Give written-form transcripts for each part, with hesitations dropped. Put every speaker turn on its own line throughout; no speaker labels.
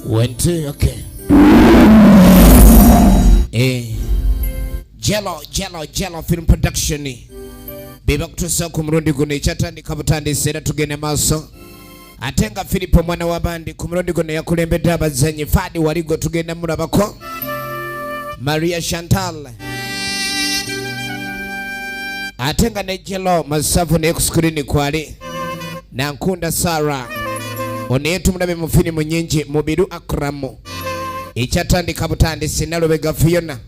One, two, okay. Eh. Jello, Jello, Jello Film Production. Be bakutuusa ku mulundi guno ekyatandika butandisi era tugenda maaso. Ate nga Philip omwana w'abandi ku mulundi guno yakulembedde abazannyi Fadi Waligo tugenda mulabako. Maria Chantal. Ate nga ne Jello Masavu naye ku screen kwali. Nankunda Sarah ono ye tumulabe mu firimu nnyingi Mubiru Akramu ekyatandika butandisi Nalubega Fiona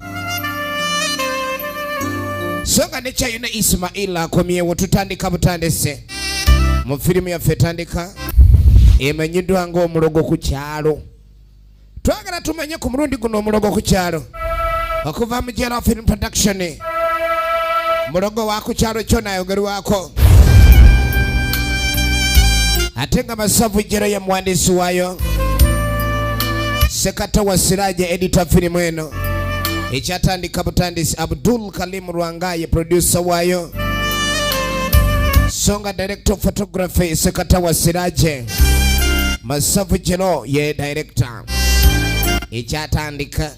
so nga ne Kyayuna Ismail akomyewo. Tutandika butandisi mu firimu yaffe etandika emanyiddwa ng'omulogo ku kyalo. Twagala tumanye ku mulundi guno omulogo ku kyalo okuva mu Jello Film Production, mulogo wa ku kyalo kyona ayogerwako, ate nga Masavu Jero ye muwandiisi waayo, Sekatawa Siraje editor firimu eno ekyatandika butandisi, Abdul Kalim Rwangaye producer waayo, songa director of photography Sekatawa Siraje, Masavu Jero ye director. Ekyatandika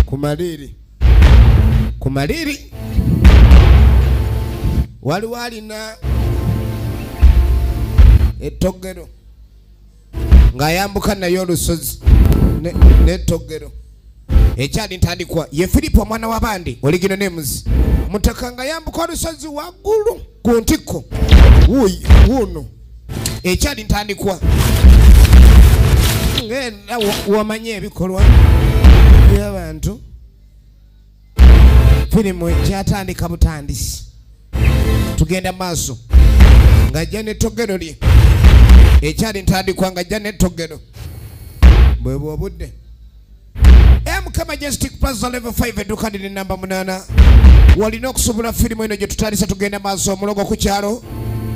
kumaliri kumaliri waliwo alina ettogero ng'ayambuka naye olusozi n'ettogero. Ekyali ntandikwa ye Filipo omwana w'abandi original names mutaka ng'ayambuka olusozi waggulu ku ntikko wuuyi wuuno. Ekyali ntandikwa ng'era wamanye ebikolwa by'abantu. Firimu ekyatandika butandisi, tugenda maaso ng'ajja n'ettogero lye. Ekyali ntandikwa ng'ajja n'ettogero bwe bwe obudde. MK Majestic Plaza level 5, edduuka liri namba 8, walina okusobola firimu eno gye tutandise. Tugenda maaso, omulogo ku kyalo.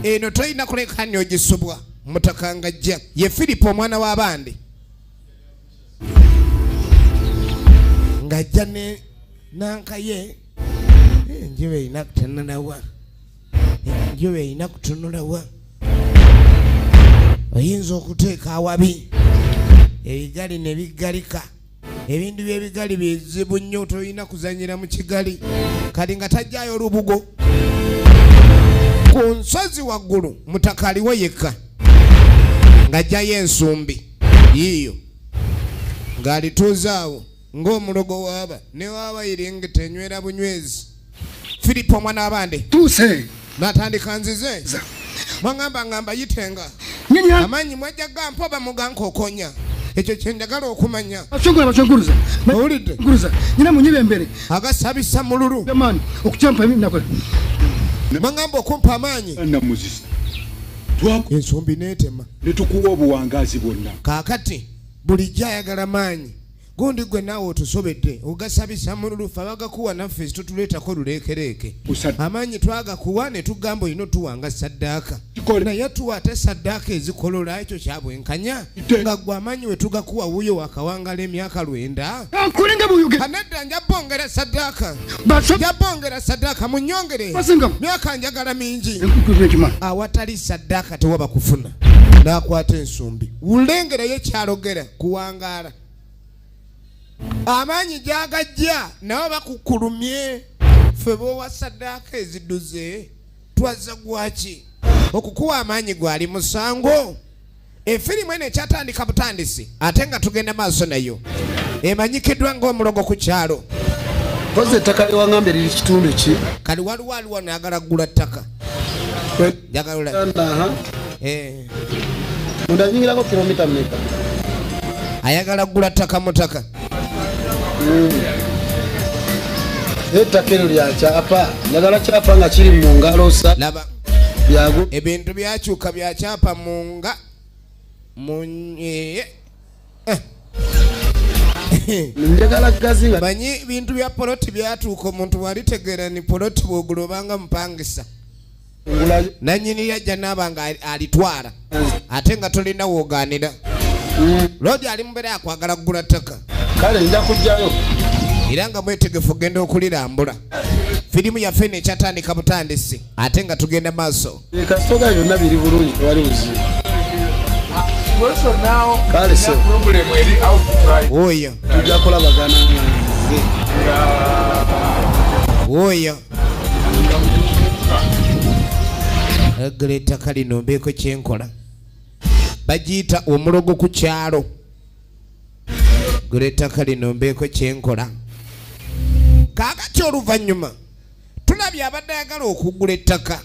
Eno tolina kuleka nni ogisubwa. Mutaka ng'ajja ye Firipo omwana w'abandi ng'ajja ne nankaye. Enjuba erina kutunulawa? Enjuba erina kutunulawa? Oyinza okuteeka awabi ebigali ne biggalika. Ebintu by'ebigali bizibu nnyo, tolina kuzanyira mu kigali. Kati nga tajjayo olubugo ku nsozi waggulu, mutaka aliwo yekka ng'ajjayo ensumbi yiiyo ng'alituuza awo ng'omulogo waaba ne waaba iringi tenywera bunywezi. Firipo omwana w'abandi
Tuuse.
N'atandika nzize.
Za.
Mwaŋŋamba ngamba yitenga
Nyenya.
amaanyi mwajja gampa oba mugankokonya? Ekyo kye njagala okumanya.
Bachongora bachonguruza.
Owulidde?
Nguruza. Nyina munyibe mbere.
Agasabisa mululu.
Amaani okukyampa ebinakola.
Mwaŋŋamba okumpa amaanyi.
Namuzisa twaku
Ensumbi neetema.
Ne tukuwa obuwangaazi bwonna.
Kaakati bulijjo ayagala maanyi gundi gwe naawe otusobedde ogasabisa mululu. Fe abagakuwa naffe tutuleetako luleekereeke. Amaanyi twagakuwa ne tugamba olina otuwanga saddaaka.
Kikole.
Naye tuwa ate saddaaka ezikolola ekyo kyabwenkanya? Nga gwe amaanyi we tugakuwa wuuyo wakawangala emyaka 90.
Nkulinga buyuge.
Kanedda, nja bongera saddaaka.
Bacho.
Nja bongera saddaaka, munyongere.
Basinga.
Myaka njagala mingi.
Nkukuma.
Awatali saddaaka tewaba kufuna. N'akwata ensumbi, wulengerayo ekyalogera kuwangaala amaanyi gyagajja nabo bakukulumye. Ffe boowa saddaaka ezidduze twazza gwaki okukuwa amaanyi gwali musango? Efirimu eno ekyatandika butandisi ate nga tugenda maaso nayo emanyikiddwa ng'omulogo ku kyalo.
Kozi ettaka lyewaŋŋambye liri kitundu ki?
Kali waliwo aliwo nayagala kugula ttaka. Njagala
Aha.
Eh,
Munda nyingirako kilomita mmeka?
Ayagala kugula ttaka mutaka.
Ettaka eryo lya kyapa, njagala kyapa nga kiri mu ngalo sa
Laba.
Byagu.
Ebintu byakyuka byakyapa munga mu eh.
Njagala gazi nga
Manyi bintu bya poloti byatuuka omuntu walitegeera ni poloti bwogula obanga mupangisa.
Ngulayo.
Nanyini yajja naaba nga alitwala ate nga tolina woogaanira. Lodi ali mubeera yakwagala kugula ttaka.
Kale nja kujjayo.
Era nga mwetegefu ogenda okulirambula. Firimu yaffe eno ekyatandika butandisi ate nga tugenda maaso.
Kasitoga byonna biri bulungi, tewali buzibu. Kale ssebo.
Oyo
tujja kulabagana nze.
Oyo agala ettaka lino mbeeko kyenkola. Bagiyita omulogo ku kyalo. Gula ettaka lino mbeeko kyenkola. Kaakati oluvannyuma tulabye abadde ayagala okugula ettaka,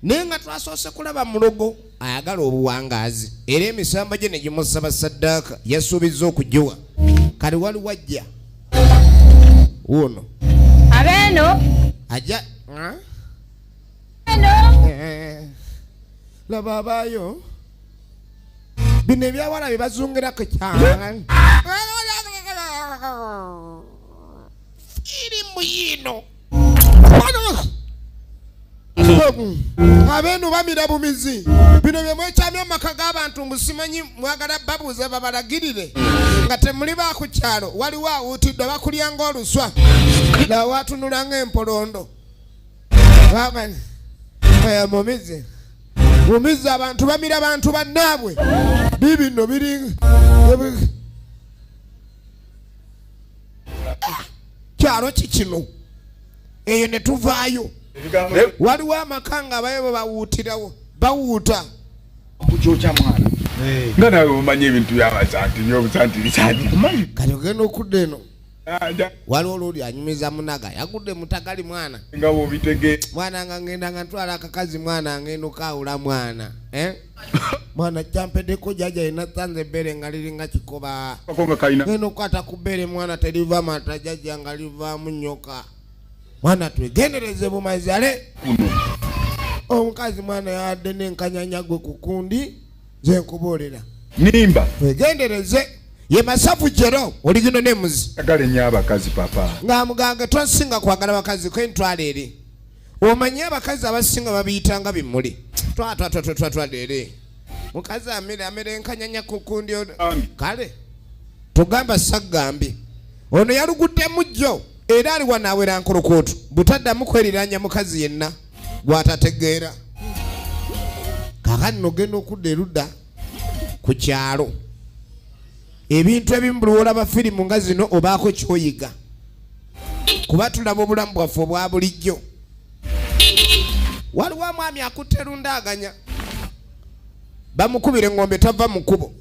naye nga twasoose kulaba mulogo ayagala obuwangaazi, era emisamba gye ne gimusaba saddaaka, yasuubizza okugiwa. Kale waliwo ajja wuuno.
Abeeno.
Ajja.
Eno.
Laba abaayo bino ebyawala bye bazungirako kyana firimu yiino. Abeeno bamira bumizi. Bino bye mwekyamya amaka g'abantu mbu simanyi mwagala babuuza babalagirire nga temuli ba ku kyalo. Waliwo awuutiddwa bakulya ng'oluswa, nawatunula ng'empolondo. Mumizi mumizi, abantu bamira bantu bannaabwe. Bibino biri kyalo ki kino? Eyo ne tuvaayo. Waliwo amaka nga abayo bawuutirawo, bawuuta.
Kukyokya mwana nga nawe omanyi ebintu byabasanti byobusanti.
Kati ogenda okudda eno, waliwo oluli anyumiza munaga yagudde mutagali mwana
nga bw'obitegeera.
Mwana nga ngenda nga ntwala akakazi, mwana ngenda okaawula mwana, eh? Mwana kyampeddeko jjajja yena sanze ebbere nga liringa kikoba.
Ako nga kalina.
Ngenda okukwata ku bbere mwana teriva mata jjajja nga livaamu nnyoka. Mwana twegendereze bumazi ale. Omukazi mwana yadde n'enkanyanya gwe ku kundi nze nkubuulira.
Nimba.
Twegendereze. Ye masavu jero oligino n'emuzi.
Agala ennyo abakazi papa.
Nga muganga twasinga kwagala bakazi kwe ntwala eri. Omanyi abakazi abasinga babiyitanga bimuli. Twa twa twa twa twa twa eri. Mukazi amira amira enkanyanya ku kundi ono. Kale tugamba saggambi. Ono yaluguddemu jjo era ali wano awera nkulukuutu. Butaddamu kweriranya mukazi yenna gw'atategeera. Kaakati nno ogenda okudda erudda ku kyalo. Ebintu ebimu buli lw'olaba firimu nga zino obaako ky'oyiga. Kuba tulaba obulamu bwaffe obwa bulijjo. Waliwo omwami akutte lundaaganya. Bamukubira eng'ombe tava mu kkubo.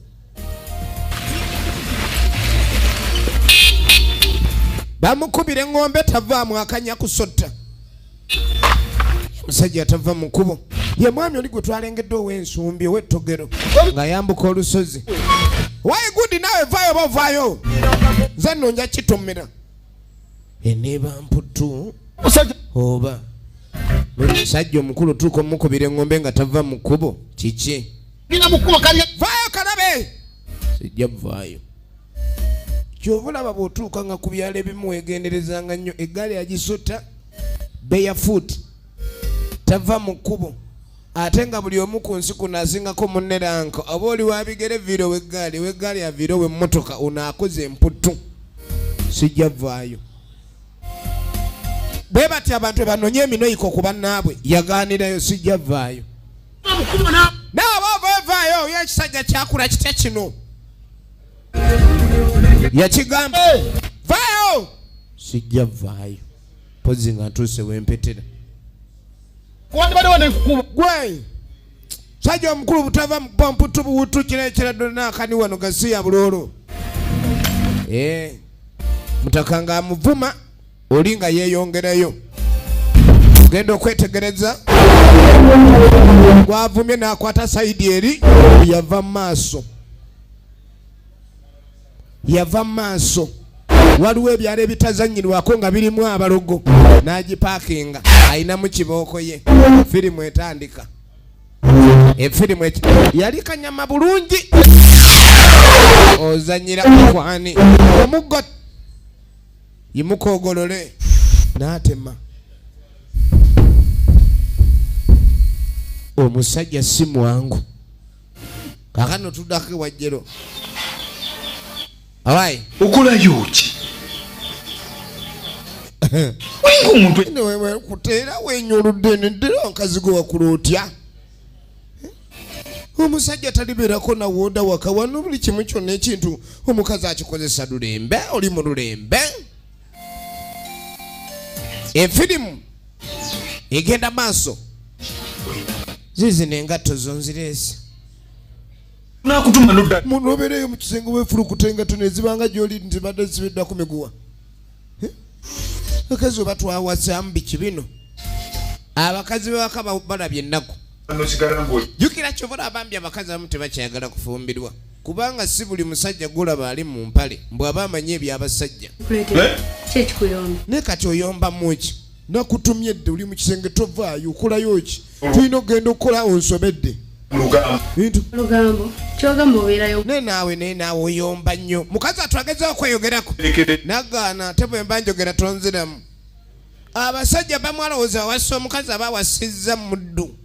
Bamukubira eng'ombe tavaamu akanya kusotta. Omusajja tava mu kkubo. Ye mwami oli gwe twalengedde ow'ensumbi ow'ettogero ng'ayambuka olusozi. Wayi gudi naawe vaayo oba ovaayo? Nze nno nja kitomera. Eneeba mputu oba omusajja omukulu tuuka omukubira eng'ombe nga tava mu kkubo kiki? Vaayo kalabe! Sijja vaayo. Ky'ova olaba bw'otuuka nga ku byalo ebimu weegenderezanga nnyo eggaali agisota barefoot tava mu kkubo. Ate nga buli omu ku nsi kuno asingako munne ranka, oba oli wa bigere viire ow'eggaali, ow'eggaali aviire ow'emmotoka, ono akoze emputtu. Sijja vaayo. Bwe batyo abantu banoonye eminoyiko ku bannaabwe, yagaanirayo sijja vaayo. Naawe oba ovaayo, ye ekisajja kyakula kitya kino? Yakigamba, vaayo! Sijja vaayo. Mpozzi nga ntuuse wempetera. Gwe sajja omukulu butava mu pomputu buwutu kireekera ddala n'akani wano gasiya buloolo. Mutaka ng'amuvuma oli nga yeeyongerayo. Genda okwetegereza gwavumye n'akwata sayidi eri yava mu maaso. Yava mu maaso. Waliwo ebyalo ebitazannyirwako nga birimu abalogo n'agipaakinga ayinamu kibooko ye. Firimu etandika. Efirimu yali kanyama bulungi. Ozannyira kwani? Omuggo yimuka ogolole n'atema. Omusajja si mwangu. Kaakano tuddako ewa Jero. Awayi.
Okolayo ki? Olinga omuntu
Kuteera wenyoludde neddera nkazigo wakula otya? Omusajja talibeerako nawooda waka wano buli kimu kyonna ekintu omukazi akikozesa lulembe oli mu lulembe. Efirimu egenda maaso. Zizino engatto zo nzireese.
Nakutuma nodda.
Muno obeereyo mu kisenge weefulukuta engatto ne zibanga gy'oli nti zibadde zisibiddwa ku miguwa. Abakazi oba twawasaamu biki bino? Abakazi b'ewaka balabye ennaku. Jjukira ky'oba abambi abakazi abamu tebakyayagala kufumbirwa. Kubanga si buli musajja gw'olaba ali mu mpale mbu aba amanyi eby'abasajja. Naye kati oyombamu ki? Nakutumye dde oli mu kisenge tovaayo okolayo ki? Tulina okugenda okukola onsobedde.
Lugambo. Kyogamba obeerayo.
Naye naawe oyomba nnyo. Mukazi atwagezaako okweyogerako. Nagaana ate bwe mba njogera tonziramu. Abasajja bamwalowooza awassa omukazi aba awasizza muddu.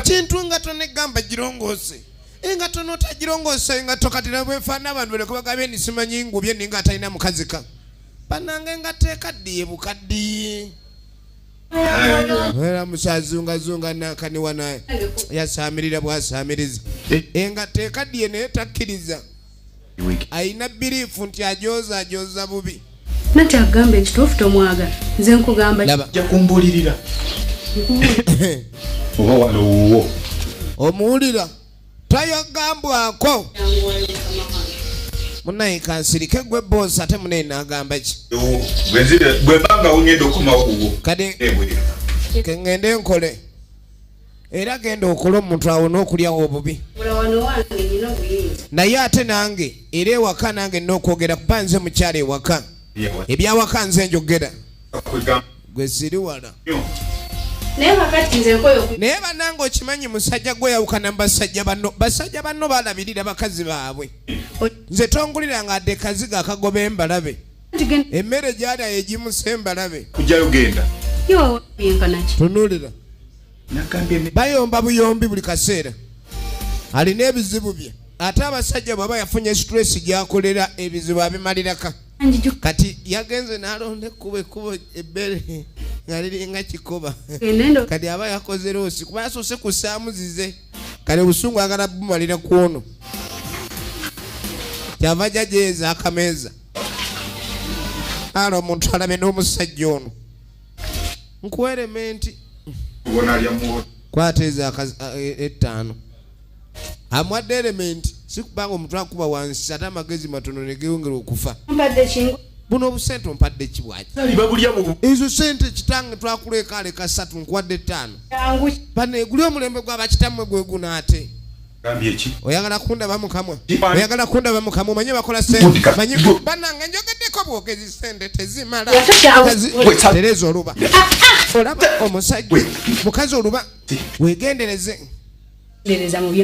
Kintu engatto negamba girongoose. Engatto n'otagirongoosa engatto kati nabwefaanana abantu baleke bagambye nti simanyi ngubye ninga atalina mukazi ka. Bannange engatto ekaddiye bukaddiye. Era musazungazunga nankaniwa naye yasaamirira bwasaamiririza. Engatto ekaddiye naye takkiriza. Ayina biriifu nti ajooza ajooza bubi.
Nanti agamba ekituufu tomwagala. Nze nkugamba.
Ojja kumbuulirira. Oba wano wuwo.
Omuwulira tayogambwako. Munnaye kansirike gwe bboosi ate munnaye n'agamba ki?
Bwe mbanga wongedde okukomawo wuwo.
Kati ke ŋŋende nkole. Era genda okole omuntu awo n'okulyawo obubi. Naye ate nange era ewaka nange nina okwogera kuba nze mukyala ewaka. Ebyawaka nze njogera. Gwe siri wala. Naye bannange okimanyi musajja gwe yawukana mu basajja banno. Basajja banno balabirira bakazi baabwe. Nze tonguliranga adde kazigo akagoba embalabe. Emmere gy'alya egimusa embalabe.
Kujjayo genda.
Tunuulira. Bayomba buyombi buli kaseera. Alina ebizibu bye. Ate abasajja bw'aba yafunye stress gy'akolera ebizibu abimaliraka. Kati yagenze n'alonda ekkubo ekkubo ebbere nga liringa kikoba. Kati aba yakoze loosi kuba yasoose kussaamu zize. Kale obusungu ayagala bumalira ku ono. Kyava ajja gyeyeeza akameeza. Ala omuntu alabe n'omusajja ono. Nkuwa erementi. Kwata ezo ettaano. Amuwadde erementi si kubanga omuntu akuba wansi ate amagezi matono ne geeyongera okufa. Buno obusente ompadde ki bwaki? Ezo sente kitange twakuleka aleka ssatu nkuwadde ttaano. Bano guli omulembe gw'abakitammwe gwe guno ate. Oyagala kundaba mukamwa. Oyagala kundaba mukamwa omanye bakola ssente. Manyi bannange njogeddeko bwogezi ssente tezimala. Tereza oluba. Olaba omusajja mukazi oluba weegendereze.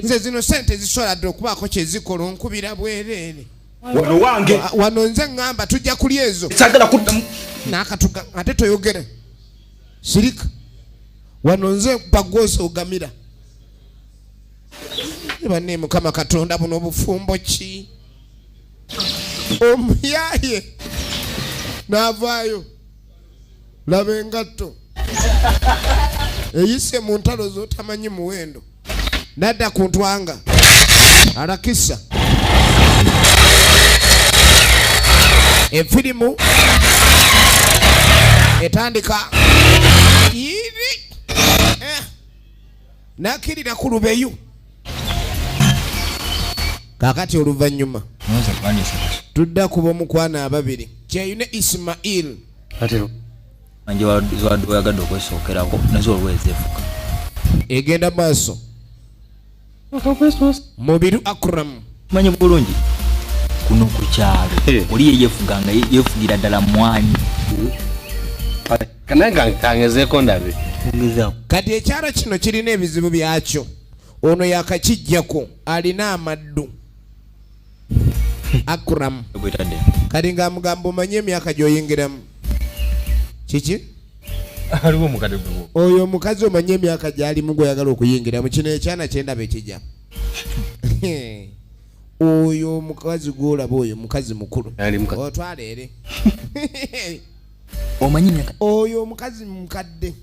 Nze zino ssente zisobola dde okubaako kye zikola onkubira bwereere.
Wano wange.
Wano nze ŋŋamba tujja kulya ezo.
Saagala kuddamu.
N'akatuga ate toyogere. Sirika. Wano nze bagwosa ogamira. Banne Mukama Katonda buno obufumbo ki? Omuyaye n'avaayo. Laba engatto. Eyise mu ntalo z'otamanyi muwendo. Nadda ku ntwanga. Alakisa. Efirimu etandika iri nakirira ku lubeyu. Kakati oluvannyuma tudda kuba omukwano ababiri Kyeyune Ismail. Egenda maaso. Mubiru Akram.
Manyi bulungi kuno ku kyalo oli yefuganga yefugira ddala mwanyi.
Kanange ndabe.
Kati ekyalo kino kirina ebizibu byakyo. Ono yakakijjako alina amaddu. Akram. Kati nga mugamba omanye emyaka gy'oyingiramu. Kiki? Oyo omukazi omanye emyaka gy'alimu gw'oyagala okuyingiramu. Kino ekyana kyendaba ekijja. Oyo omukazi gw'olaba oyo mukazi mukulu. Otwala ere. Oyo omukazi mukadde.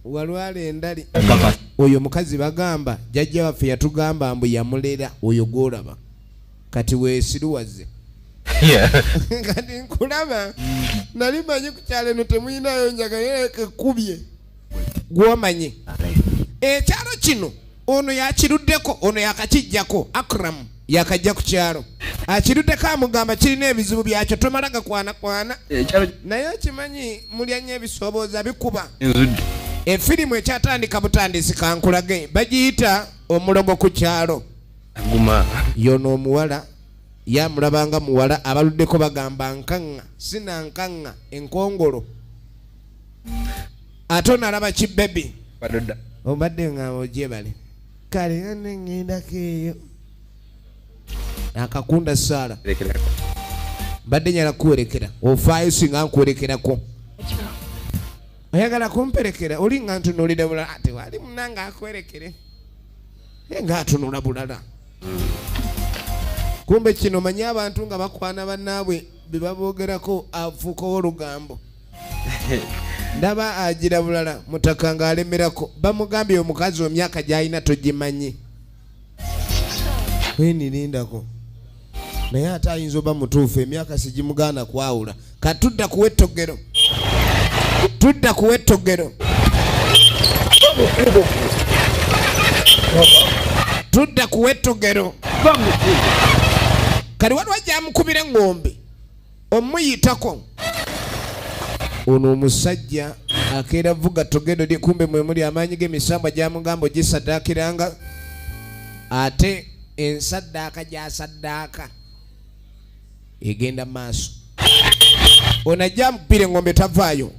Walwala endali. Oyo mukazi bagamba jjajja waffe yatugamba mbu yamulera oyo gw'olaba. Kati weesiruwaze. Kati nkulaba nali manyi ku kyalo eno temuyinayo njaga naye ekubye. Gw'omanyi. Ekyalo kino ono yakiruddeko, ono yakakijjako, Akram yakajja ku kyalo. Akiruddeko amugamba kirina ebizibu byakyo tomala gakwanakwana. Naye okimanyi mulya nnyo ebisobooza bikuba. Efirimu ekyatandika butandisi kankulage bagiyita omulogo ku kyalo. Yono omuwala yamulabanga muwala abaluddeko bagamba nkaŋŋa sina nkaŋŋa enkongolo. Ate ono alaba kibebi. Obadde nga ogyebale. Kale ne ŋŋendako eyo. Akakunda Sara. Mbadde njagala kuwerekera. Ofaayo singa nkuwerekerako. Oyagala kumperekera oli nga ntunuulira bulala ate wali munnange akwerekere. Naye ng'atunula bulala. Kumbe kino manyi abantu nga bakwana bannaabwe bye baboogerako afuukawo olugambo. Ndaba agira bulala mutaka ng'alemerako bamugambye omukazi emyaka gy'alina togimanyi. Wenirindako. Naye ate ayinza oba mutuufu emyaka sigimugaana kwawula. Katudda kuwa ettogero. Tudda kuwa ettogero. Tudda kuwa ettogero. Kati waliwo ajja amukubira eŋŋombe omuyitako. Ono omusajja akeera vuga togero lye kumbe mwe muli amaanyi g'emisambwa gy'amugamba ogisaddaakiranga ate ensaddaaka gy'asaddaaka egenda maaso. Ono ajja amukubira eŋŋombe tavaayo.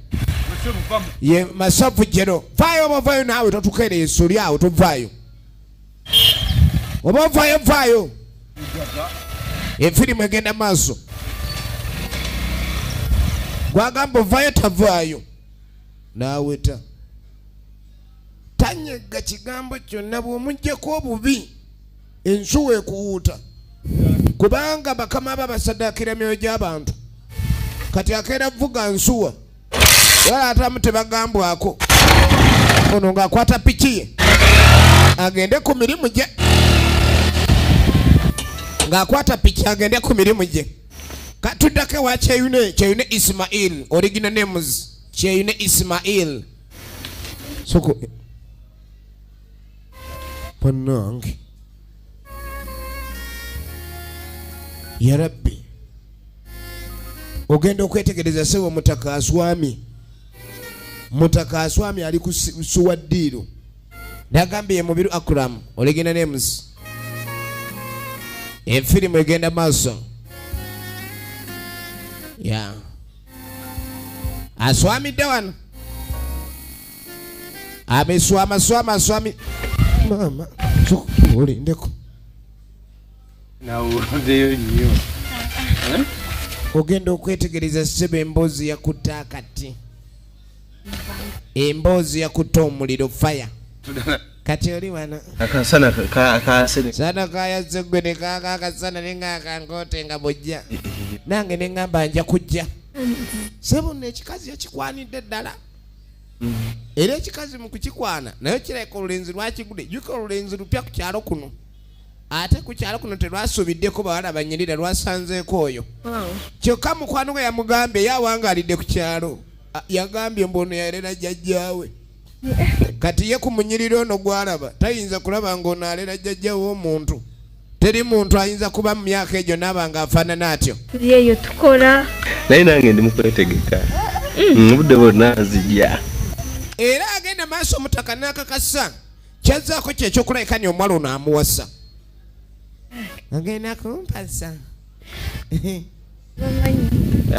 Ye masavu jero vaayo oba ovaayo naawe totukeereesa oli awo tovaayo. Oba ovaayo vaayo. Efirimu egenda maaso. Gwagamba ovaayo tavaayo. N'aweta. Tanyega kigambo kyonna bw'omuggyako obubi ensuwa ekuwuuta. Kubanga bakama abo basaddaakira myoyo gy'abantu. Kati akeera vuga nsuwa. Wala atamu tebagambwako. Ono ng'akwata piki ye. Agende ku mirimu gye. Ng'akwata piki agende ku mirimu gye. Katuddako ewa Kyeyune, Kyeyune Ismail, original names Kyeyune Ismail. Soko bannange. Ya Rabbi. Ogenda okwetegereza ssebo mutaka aswami. Mutaka aswami ali ku suwa ddiiro. Nagambye ye Mubiru Akram, original names. Efirimu egenda maaso. Ya. Aswamidde wano. Ameswama swama aswami. Mama, olindeko.
Nawuliddeyo nnyo.
Ogenda okwetegereza ssebo emboozi yakutta akati. Emboozi yakutta omuliro fire. Kati oli wano.
Akasana kaasene.
Sana kayazze ggwe ne kaaka akasana ne ng'akankoote nga bw'ojja. Nange ne ŋŋamba nja kujja. Ssebo nno ekikazi yakikwanidde ddala. Era ekikazi mu kukikwana naye kirabika olulenzi lwakigudde. Jjukira olulenzi lupya ku kyalo kuno. Ate ku kyalo kuno terwasuubiddeko bawala banyirira lwasanzeeko oyo. Kyokka mukwano gwe yamugambye ye awangaalidde ku kyalo. Yagambye mbu ono yalera jjajjaawe. Kati ye ku munyiriro ono gw'alaba tayinza kulaba ng'ono alera jjajjaawe omuntu. Teri muntu ayinza kuba mu myaka egyo n'aba ng'afaanana atyo.
Tuli eyo tukola.
Naye nange ndi mu kwetegeka. Obudde bwonna nzija.
Era agenda maaso omutaka n'akakasa kyazzaako kye ekyokulabika ni omuwala ono amuwasa. Agenda kumpasa.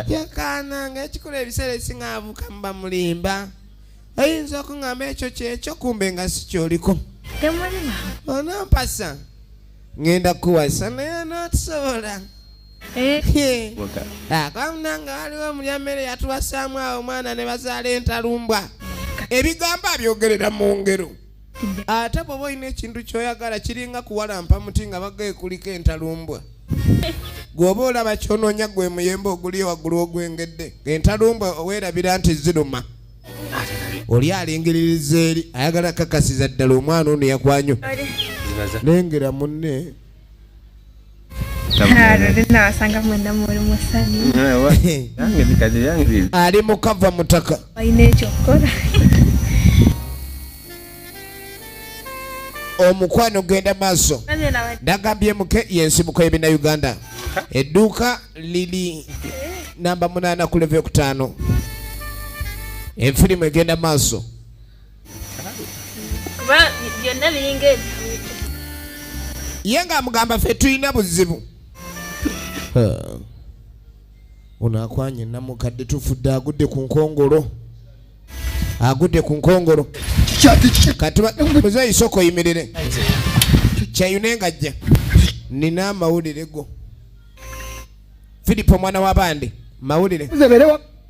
Yakaana ng'ekikola ebiseera ebisinga avuka muba mulimba. Ayinza okuŋŋamba ekyo kyekyo kumbe nga si kyoliko.
Temulima.
Onampasa. Ngenda kuwasa naye anatusobola. Akamuna waliwo omulyamere yatuwasaamu awo omwana ne bazaala entalumbwa. Ebigambo abyogerera mu ngero. Ate bw'oba olina ekintu ky'oyagala kiringa kuwalampa muti nga bagaye kuliko entalumbwa. Gw'oba olaba ky'onoonya gwe muyembe oguli waggulu ogwengedde. Entalumbwa weerabira nti ziruma. Oli alingiririza eri ayagala kakasiza ddala omwana ono yakwanyo. Lengera munne. Ali mukava mutaka. Omukwano genda maaso. Nagambye muke yensibuko y'ebina Uganda. Edduuka lili namba 8 ku level 5. Enfirimu egenda maaso. Ye ng'amugamba ffe tulina buzibu. Ono akwanye namukadde tufudde agudde ku nkongolo. Agudde ku nkongolo. Kati muzeeyi sooka oyimirire. Kyeyune ng'ajja. Nina amawulire go. Philip omwana w'abandi mawulire.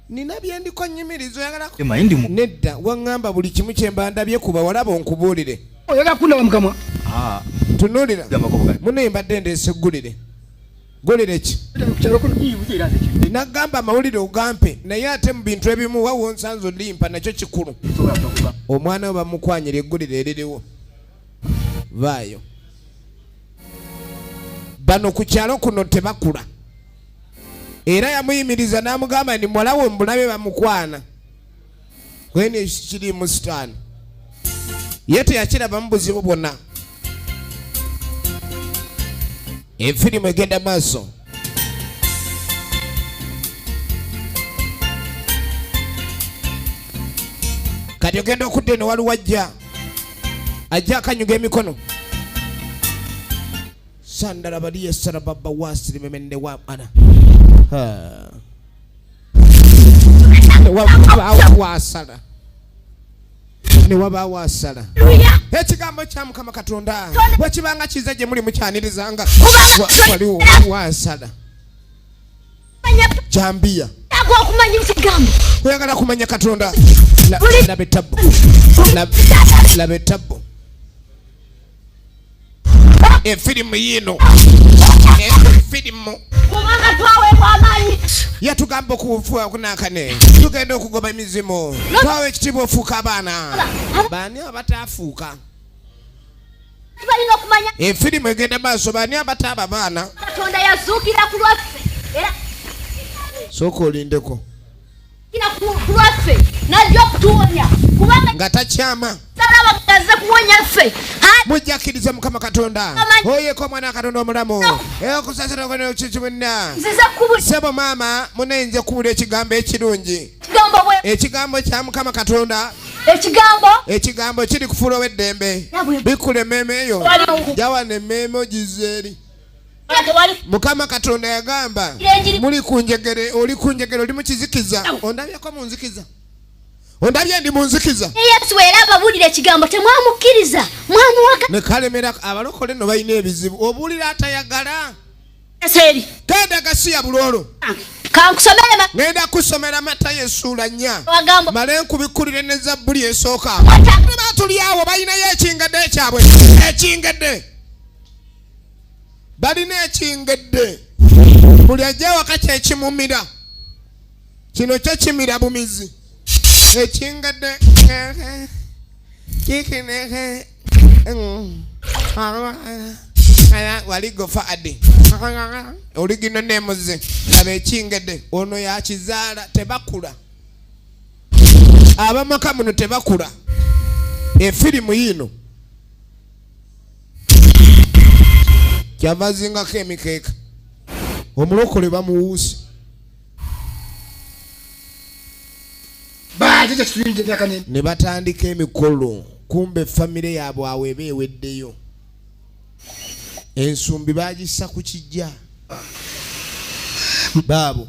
Nina byendiko nnyimirizo oyagala nedda waŋŋamba buli kimu kye mba ndabye ku bawala bo nkubuulire.
Oyagala kundaba mukama.
Tunuulira. Munne mbadde ndeese ggulire. Ggulire ki? Nagamba amawulire ogampe naye ate mu bintu ebimu wawo nsanze olimpa nakyo kikulu. Omwana we bamukwanyira eggulire eririwo. Vaayo. Bano ku kyalo kuno tebakula. Era yamuyimiriza n'amugamba nti muwala we mbulabe bamukwana. Kwene kiri mu sitaani. Ye teyakirabamu buzibu bwonna. Efirimu egenda maaso. Kati ogenda okudda eno waliwo ajja. Ajja akanyuga emikono. Sandala baliye sarababa wasiri memende wa ana. Newabaawo wasala. Ekigambo kya Mukama Katonda bwe kibanga kiza gye muli mukyanirizanga waliwo wasala. Jambiya. Oyagala kumanya Katonda. Laba ettabbo. Laba ettabbo. Efirimu yiino. Efirimu. Yatugamba okufuuka okunaakane. Tugenda okugoba emizimu. Twawa ekitiibwa ofuuka abaana. Baani abataafuuka? Efirimu egenda maaso baani abataaba baana?
Katonda yazuukira ku lwaffe. Era
sooka olindeko.
Ku lwaffe n'ajja okutuwonya. Kubanga
nga takyama. Mujja kkiriza Mukama Katonda. Oyeko omwana wa Katonda omulamu. Okusaasira kwene kikibunna. Ssebo maama munayinza okuwulira ekigambo ekirungi. Ekigambo kya Mukama Katonda. Ekigambo kiri kufuula ow'eddembe. Bikkula emmeeme eyo. Jawana emmeeme ogizza eri. Mukama Katonda yagamba muli ku njegere, oli ku njegere, oli mu kizikiza. Ondabyeko mu nzikiza. Ondabye ndi mu nzikiza.
Yesu era ababuulira ekigambo temwamukkiriza. Mwamuwaka.
Ne kalemera abalokole nno balina ebizibu. Obuulira atayagala. Genda gasiya bulolo.
Kankusomere.
Ngenda kusomera Matayo essuula 4. Male nkubikkulire ne Zabbuli esooka. Batuli awo balinayo ekingedde ekyabwe. Ekingedde. Balina ekingedde. Buli ajja awaka kyekimumira. Kino kyo kimira bumizi. Ekingedde. Kikineke. Wali gofa adi. Oligino nemuze. Laba ekingedde. Ono yakizaala tebakula. Abamaka muno tebakula. Efirimu yiino. Kyava azingako emikeeka. Omulokole bamuwuuse. Ne batandika emikolo. Kumbe famire yaabwe awo eba eweddeyo. Ensumbi bagissa ku kijja. Baabo.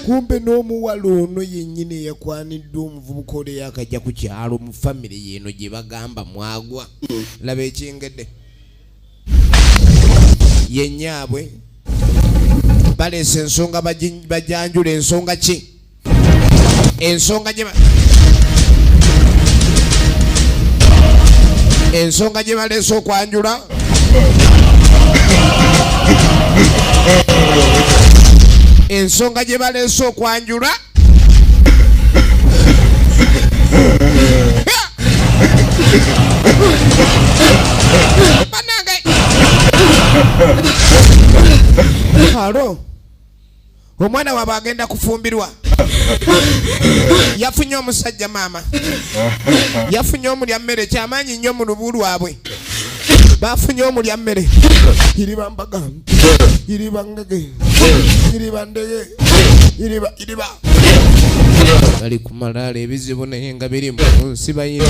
Kumbe n'omuwala ono yennyini eyakwaniddwa omuvubuka oli eyakajja ku kyalo mu famire yeeno gye bagamba mwagwa. Laba ekingedde. Ye nnyaabwe baleese ensonga bajanjula ensonga ki? Ensonga gye ensonga gye baleese okwanjula. Ensonga gye baleese okwanjula. Banange. Halo. Omwana waabwe agenda kufumbirwa. Yafunye omusajja maama. Yafunye omulya mmere kyamaanyi nnyo mu lubu lwabwe. Bafunye omulya mmere. Iriba mbaga. Iriba ngege. Iriba ndege. Iriba iriba. Bali ku malaalo ebizibu naye nga biri mu nsi bayina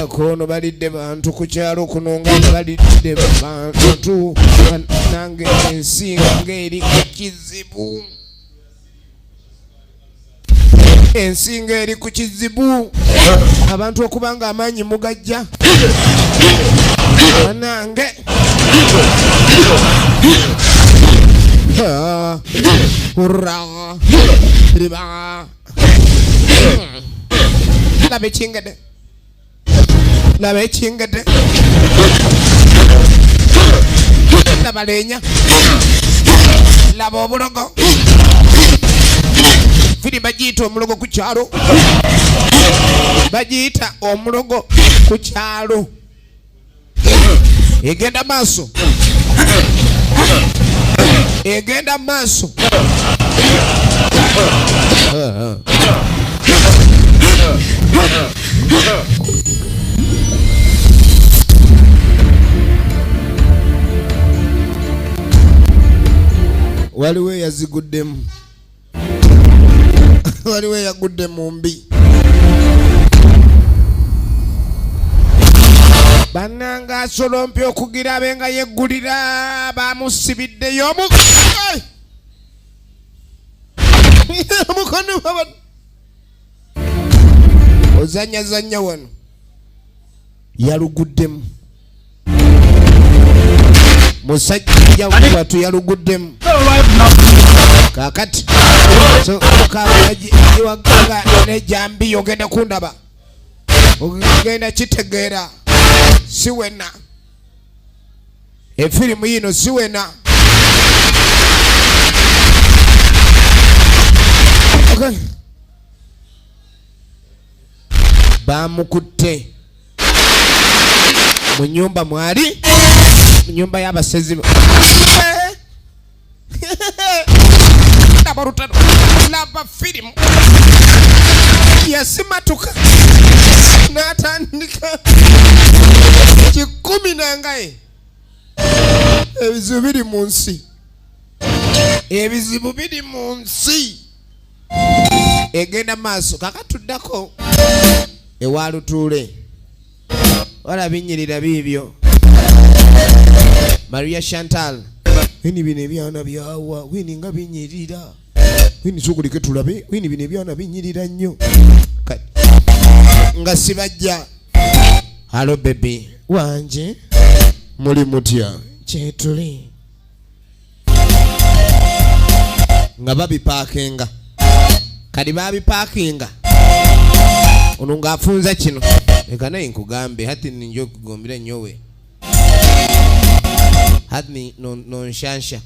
kono balidde bantu ku kyalo kuno nga balidde bantu nange ensi ng'eri ku kizibu. Ensi ng'eri ku kizibu. Abantu okubanga amaanyi mugajja. Banange. Hurra. Riba. Laba ekingedde. Laba ekingedde. Laba leenya. Laba obulogo. Firi bagiyita omulogo ku kyalo. Bagiyita omulogo ku kyalo. Egenda maaso. Egenda maaso. Waliwo eyaziguddemu. Waliwo eyagudde mu mbi. Bannanga asolompye okugira abe nga yeggulira bamusibiddeyo omu. Omukono baba. Ozannyazannya wano. Yaluguddemu. Musajja watu yaluguddemu. Kaakati so kawagiwaganga n'ejjambiya ogenda kundaba. Ogenda kitegeera. Si wena. Efirimu yino si wena. Okay. Bamukutte mu nyumba mwali mu nyumba y'abasezi. Laba firimu yasimatuka n'atandika 10 nangaye. Ebizibu biri mu nsi. Ebizibu biri mu nsi. Egenda maaso kakatuddako ewa Lutuule. Wala binyirira biibyo. Maria Chantal. Wini bino ebyana byawa, wini nga binyirira. Wini sokulike tulabe, wini bino ebyana binyirira nnyo. Nga sibajja. Hello baby. Wanje. Muli mutya. Kyetuli. Nga babipaakinga. Kati babipaakinga. Ono ng'afunza kino. Leka naye nkugambe hati ninja okugombera nnyowe. Hati nonshansha.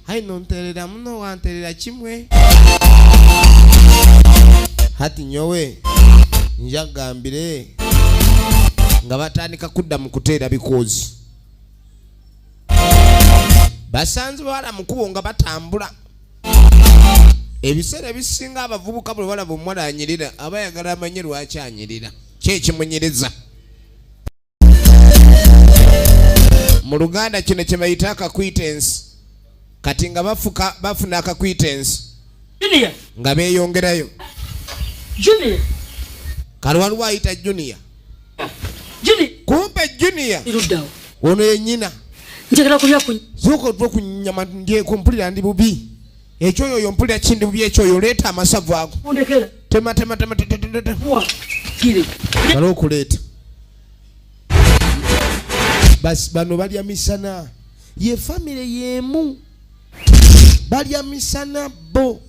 Hai nonterera muno wanterera kimwe. Hati nyowe nja kugambire nga batandika kudda mu kuteera bikoozi. Basanze bawala mu kkubo nga batambula. Ebiseera ebisinga abavubuka bwe balaba omuwala anyirira aba ayagala amanye lwaki anyirira. Ki ekimunyiriza? Mu Luganda kino kye bayita akakwitensi. Kati nga bafuna akakwitensi nga beeyongerayo.
Junior.
Kale waliwo ayita Junior. Kumbe Junior ono ye nnyina.
Njagala kulya ku
sooka otwe ku nnyama ndyeko mpulira ndi bubi. Ekyoyo oyo mpulira kindi bubi ekyoyo oleeta amasavu ago.
Ondekera.
Tema tema tema tema.
Kire.
Bali okuleeta. Basi bano balya misana. Ye famire y'emu. Balya misana bo.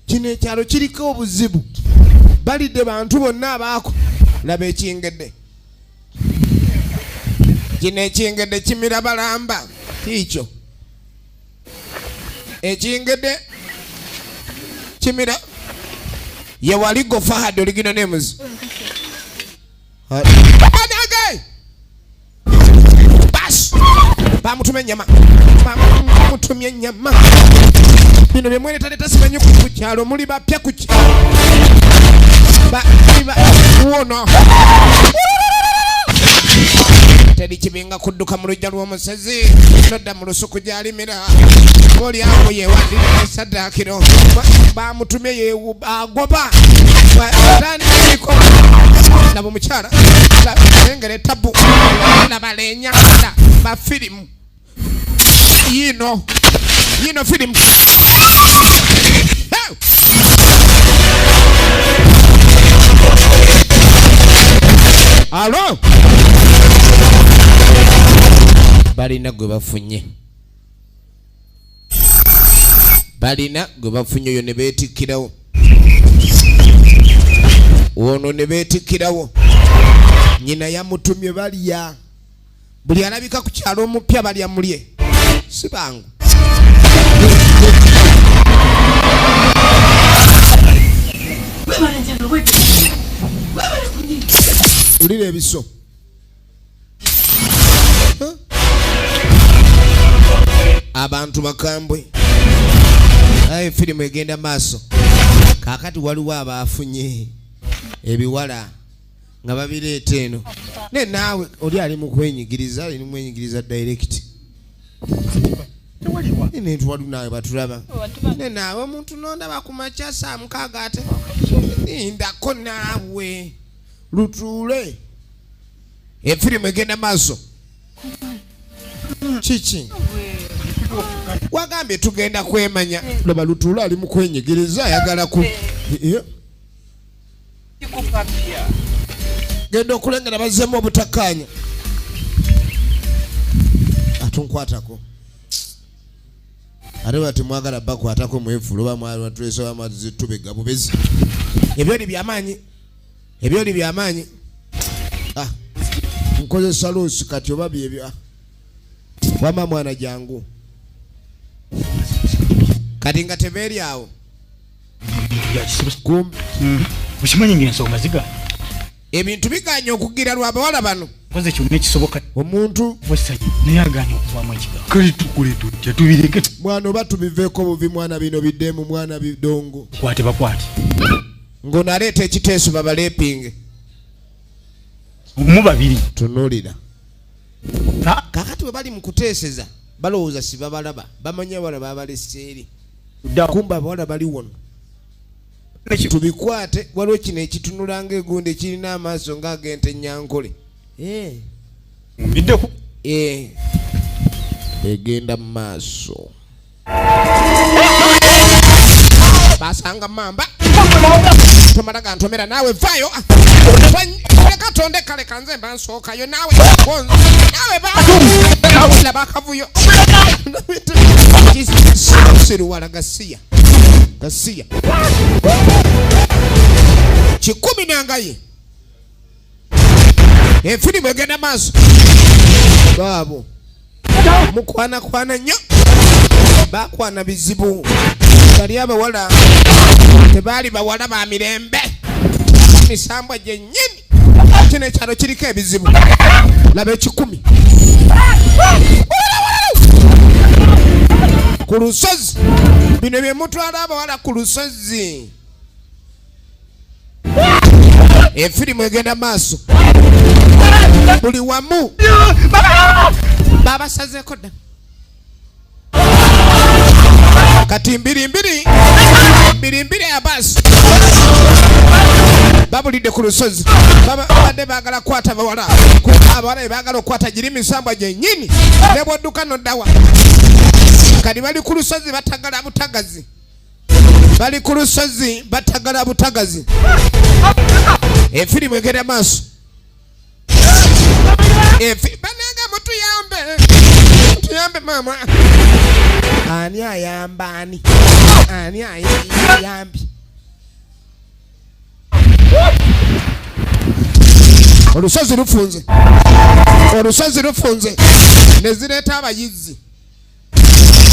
Kino ekyalo kiriko obuzibu. Balidde bantu bonna abaako. Laba ekingedde. Kino ekingedde kimira balamba. Kiikyo. Ekingedde kimira. Ye waligo Fahad original names. Abasi bamutumye ennyama, bamutumye ennyama. Bino bye mweretaleta simanyi ku kyalo muli bapya ku wono. Teri kibinga kudduka mu lujja lw'omusezi nodda mu lusuku gy'alimira oli awo yeewandira esaddaakiro. Bamutumye agoba tandiko laba omukyala lengera ettabu laba lenya ba firimu yino yino firimu. Alo balina gwe bafunye, balina gwe bafunye oyo ne beetikkirawo, ono ne beetikkirawo. Nnyina yamutumye balya, buli alabika ku kyalo omupya balya mulye, si bangu. Ulira ebiso. Abantu bakambwe. Aye firimu egenda maaso. Kaakati waliwo abaafunye ebiwala nga babireeta eno. Ne naawe oli ali mu kwenyigiriza, ali mu kwenyigiriza direct. Ne tuwali naawe batulaba. Ne naawe omuntu nondaba ku makya saa 6 ate nindako naawe lutuule. Efirimu egenda maaso. Kiki? Wagambye tugenda kwemanya. Laba lutuula ali mu kwenyigiriza ayagala ku genda okulengera bazzeemu obutakkaanya. Atunkwatako. Ate bati mwagala bakwatako mwefuula oba mwatulese oba mwazitubega bubezi. Ebyoli byamaanyi. Ebyoli byamaanyi. Ah, nkozesa luusi kati oba byebyo. Wama mwana jangu. Kati nga tebeeri awo.
Okimanyi ng'ensonga ziga.
Ebintu biganye okugira lw'abawala bano.
Nkoze kyonna ekisoboka.
Omuntu
naye agaanye okuvaamu ekigambo.
Kale tukole tutya tubireke.
Mwana oba tubiveeko buvi mwana bino biddemu mwana bidongo.
Kwate bakwate.
Ng'ono aleeta ekiteeso babaleepinge.
Mu babiri.
Tunuulira. Kaakati bwe bali mu kuteeseza balowooza si babalaba, bamanyi abawala babalese eri. Kumbe abawala bali wano. Tubikwate, waliwo kino ekitunula ng'egundi ekirina amaaso ng'ag'ente ennyankole. Egenda mu maaso. Basanga mamba. Tomala gantomera naawe vaayo. Leka tonde kale kanze mba nsookayo naawe. Naawe laba akavuyo. Siruwala gasiya. Gasiya. 10 nangaye. Efirimu egenda maaso. Baabo. Mukwana kwana nnyo. Bakwana bizibu. Bali abawala tebaali bawala ba mirembe. Misambwa gyennyini. Kino ekyalo kiriko ebizibu. Laba 10. Ku lusozi. Bino bye mutwala abawala ku lusozi. Efirimu egenda maaso. Buli wamu. Babasazeeko dda. Kati mbiri mbiri. Mbiri mbiri abasi. Babulidde ku lusozi. Babadde baagala kukwata bawala. Abawala baagala okukwata giri misambwa gyennyini. Ne bw'odduka n'oddawa. Kati bali ku lusozi batagala butagazi. Bali ku lusozi batagala butagazi. Efirimu egenda maaso. Bananga mutuyambe. Mutuyambe maama. Ani ayamba ani? Ani ayambi? Olusozi lufunze. Olusozi lufunze. Ne zireeta abayizzi.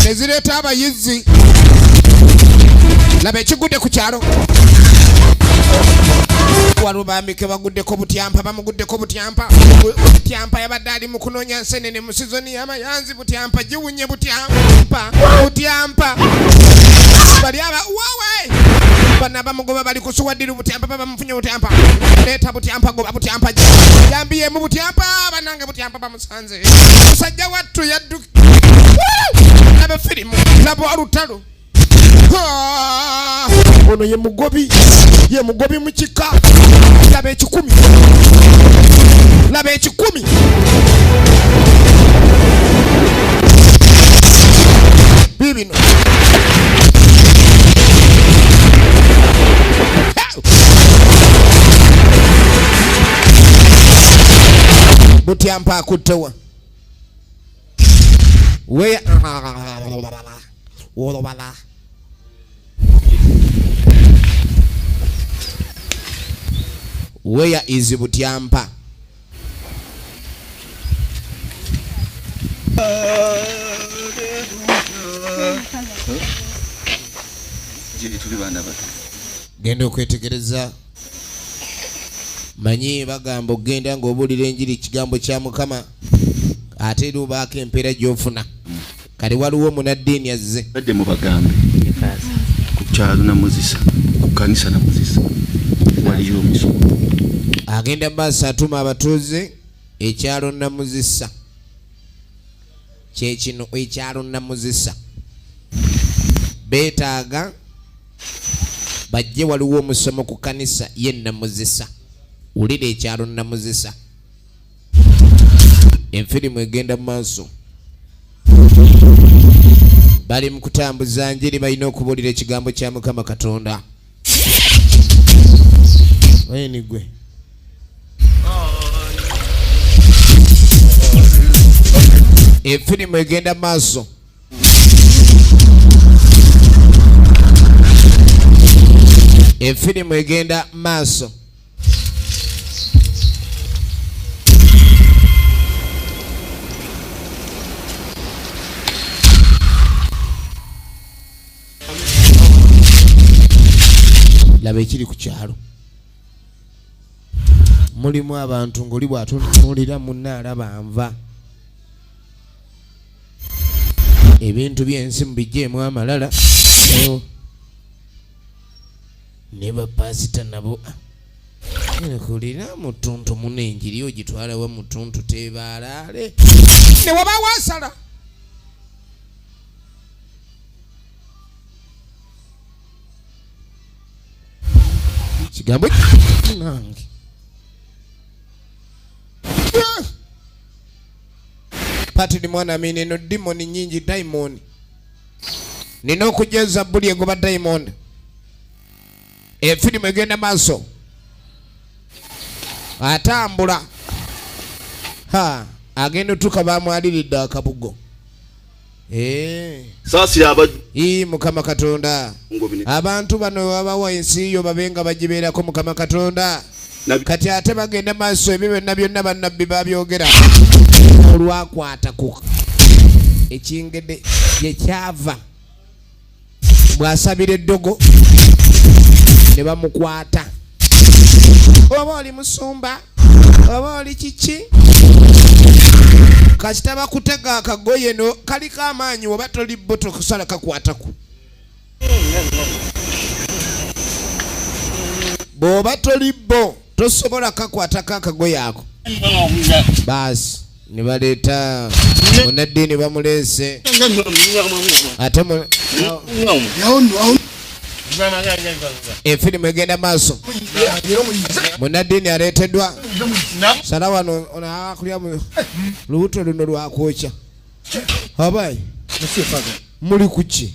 Ne zireeta abayizzi. Laba ekigudde ku kyalo. Waliwo bambike baguddeko Butyampa, bamuguddeko Butyampa. Butyampa yabadde ali mu kunoonya nsenene mu sizoni y'amayanzi. Butyampa giwunye, Butyampa, Butyampa bali aba wawe bana bamugoba, bali kusuwaddiru. Butyampa babamufunye, Butyampa leeta, Butyampa goba, Butyampa yambiyemu, Butyampa banange, Butyampa bamusanze. Musajja wattu yaddu. Laba firimu, laba olutalo. Ono ye mugobi, ye mugobi mu kika. Laba ekikumi, laba ekikumi. Bibino. Butyampa akuttewa we wolobala. Where is Butyampa?
Tuli baana bato.
Genda okwetegereza, manyi bagamba okugenda ng'obuulira enjiri, ekigambo kya Mukama, ate era obaako empeera gy'ofuna. Kale waliwo omunaddiini azze.
Badde mubagambe ku kyalo Namuzisa, ku kanisa Namuzisa waliyo omusomo.
Agenda maaso, atuma abatuuze ekyalo Namuzisa. Kyekino ekyalo Namuzisa, beetaaga bajje, waliwo omusomo ku kanisa ye Namuzisa. Wulira, ekyalo Namuzisa. Enfirimu egenda mu maaso, bali mu kutambuza njiri, balina okubuulira ekigambo kya Mukama Katonda. Gwe efirimu egenda maaso. Efirimu egenda maaso. Laba ekiri ku kyalo, mulimu abantu ng'oli bw'atunuulira munne alaba nva. Ebintu by'ensi mubijjeemu amalala. Oh. Ne bapasita nabo kulira mutuntu muno, enjiri ogitwalawa mutuntu tebaalaale ne waba wasala. Kigambo nange. Patiri mwana mine, eno dimoni nyingi, dayimoni. Nina okujja zabbuli egoba dayimoni. Efirimu egenda maaso, atambula ha agenda otuuka, bamwaliridde akabugo. Eh.
Saasira aba
Ii Mukama Katonda, abantu bano babawa ensi yo babe nga bagibeerako. Mukama Katonda, kati ate bagenda maaso, ebyo byonna byonna bannabbi babyogera. Olwakwata ku ekingede gyekyava, bw'asabira eddogo ne bamukwata. Oba oli musumba oba oli kiki, kasita bakutega akagoye no kaliko amaanyi, oba toli bo tokusala kakwataku. Bw'oba toli bo tosobola kakwatako akagoye ako. Baasi ne baleeta munaddiini, bamuleese ate efirimu egenda maaso. Munaddiini aleeteddwa, sala wano ono akulya lubuto luno lwakwokya. Abayi muli kuki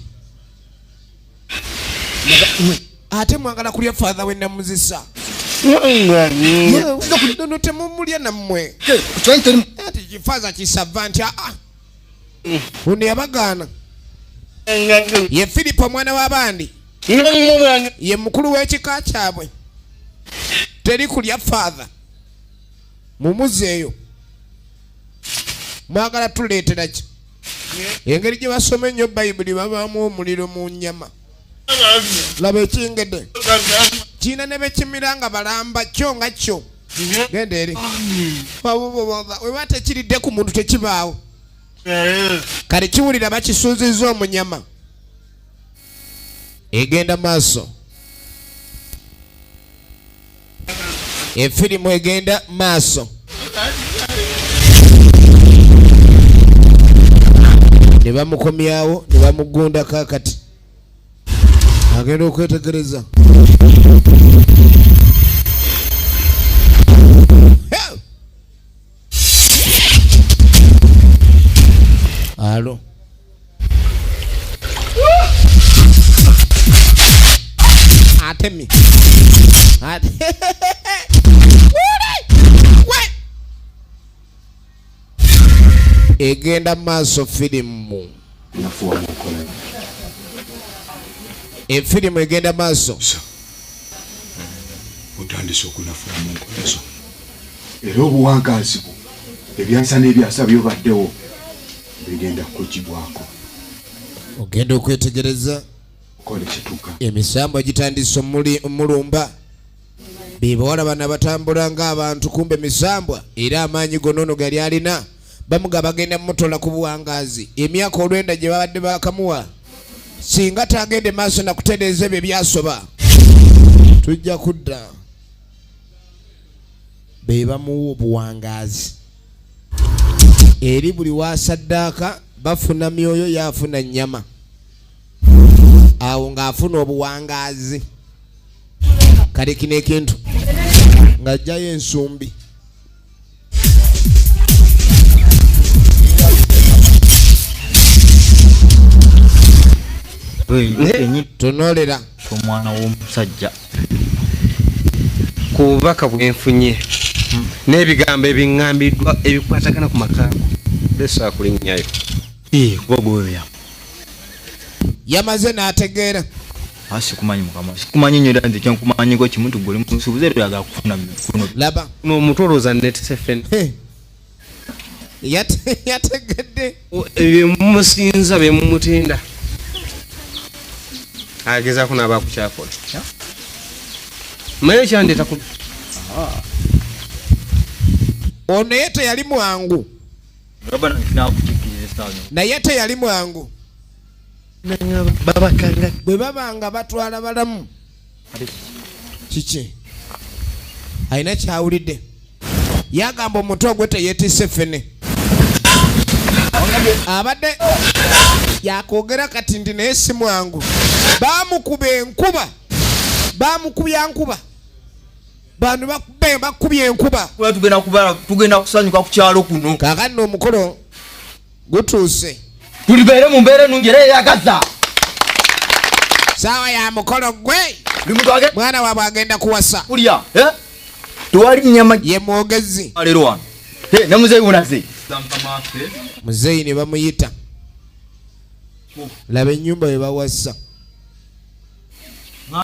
ate mwagala kulya father w'Enamuzisa? Nono temumulya nammwe ati kifaza kisava nti aa ono yabagaana. Ye Filipo omwana w'abandi, ye mukulu w'ekika kyabwe. Teri kulya father, mumuzeeyo. Mwagala tuleetera ki? Engeri gye basoma ennyo Bayibuli, babaamu omuliro mu nnyama. Laba ekingedde. Kirina ne bekimira nga balamba kyo nga kyo. Genda eri. Weba tekiridde ku muntu tekibaawo. Kale kiwulira bakisuuzizza omunyama. Egenda maaso. Efirimu egenda maaso. Ne bamukomyawo ne bamugunda kaakati. Agenda okwetegereza. Alo. Atemi. Egenda maaso firimu. Efirimu egenda maaso.
Otandise okunafuwa mu nkola zo. Era obuwangaazi bwo ebyasa n'ebyasa byobaddewo bigenda kugibwako.
Ogenda okwetegereza emisambo gitandise omulumba. Bibawala bano batambula ng'abantu kumbe misambwa era amaanyi gonono gali alina. Bamuga bagenda mutola ku buwangaazi. Emyaka olwenda gye babadde bakamuwa singa tagende maaso na kutereeza ebyo byasoba tujja kudda. Be bamuwa obuwangaazi. Eri buli wasaddaaka bafuna myoyo yafuna nnyama. Awo ng'afuna obuwangaazi. Kale kino ekintu ng'ajjayo ensumbi. Tunolera
omwana w'omusajja
ku bubaka bwenfunye n'ebigambo ebiŋŋambiddwa ebikwatagana ku maka besobola kulinnyayo.
Kuba gweya
yamaze n'ategeera.
Sikumanyi mukama, sikumanyi nnyo era nze kyenkumanyiko kimu nti gwe oli musuubuzi era oyagala kufuna kuno.
Laba
n'omutolooza netsefen
yategedde
bye mumusinza bye mumutinda agezaako n'aba kukyakola. Maye kyandeeta ku
ono ye teyali mwangu. Naye teyali mwangu. Bwe babanga batwala balamu. Kiki? Alina kyawulidde. Yagamba omutwe gwe teyeetisse ffene. Abadde yakwogera kati ndi naye si mwangu. Baamukuba enkuba. Baamukubya nkuba. Bano bakubye enkuba.
Tugenda kusanyuka ku kyalo kuno.
Kaakati nno omukolo gutuuse.
Tulibeere mu mbeera ennungi era eyagaza.
Saawa ya mukolo gwe. Mwana waabwe agenda kuwasa.
Kulya, tewali nnyama.
Ye mwogezi.
Leero wano. Ne muzeeyi wunaze.
Muzeeyi ne bamuyita. Laba ennyumba bwe bawasa.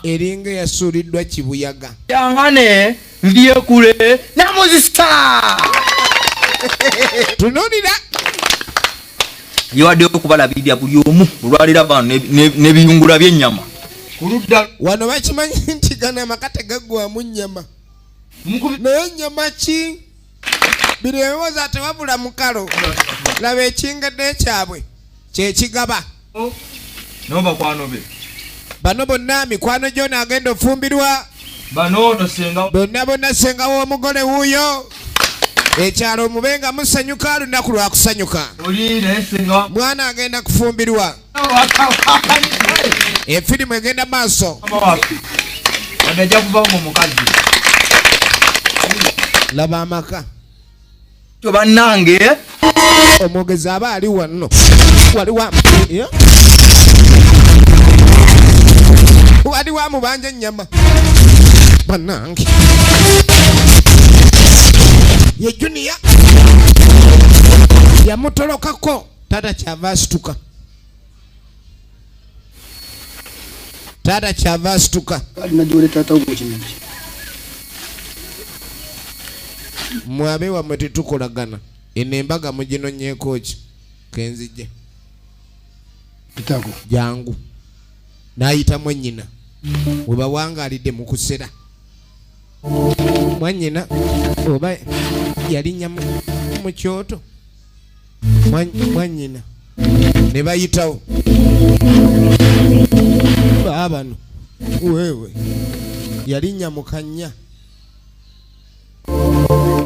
Eringa eyasuuliddwa kibuyaga.
Yangane ndyekule namuzisa.
Tunuulira.
Yewaddeyo okubalabirira buli omu olwaleero bano n'ebiyungula by'ennyama.
Wano bakimanyi nti gano amaka tegaggwamu nnyama. Naye nnyama ki? Bino ebibuuzo tewabula mukalo. Laba ekingedde kyabwe kyekigaba. Bano bonna mikwano gyona agenda ofumbirwa. Bonna bonna ssenga w'omugole wuuyo. Ekyalo mubenga musanyuka lunaku lwa kusanyuka. Mwana agenda kufumbirwa. Efirimu egenda maaso. Laba amaka.
Bannange
omwogezi aba ali wano. Wali wa mubanja ennyama. Bannange ye Junior yamutolokako. Taata kyava asituka. Taata kyava asituka. Mwabe wammwe tetukolagana. Eno embaga muginonyeeko ki? Kenzijje. Jangu. N'ayitamu nnyina. We bawangalidde mu kusera. Mwannyina oba yalinnya mu kyoto. Mwannyina ne bayitawo. Baabano wewe yalinnya mu kannya.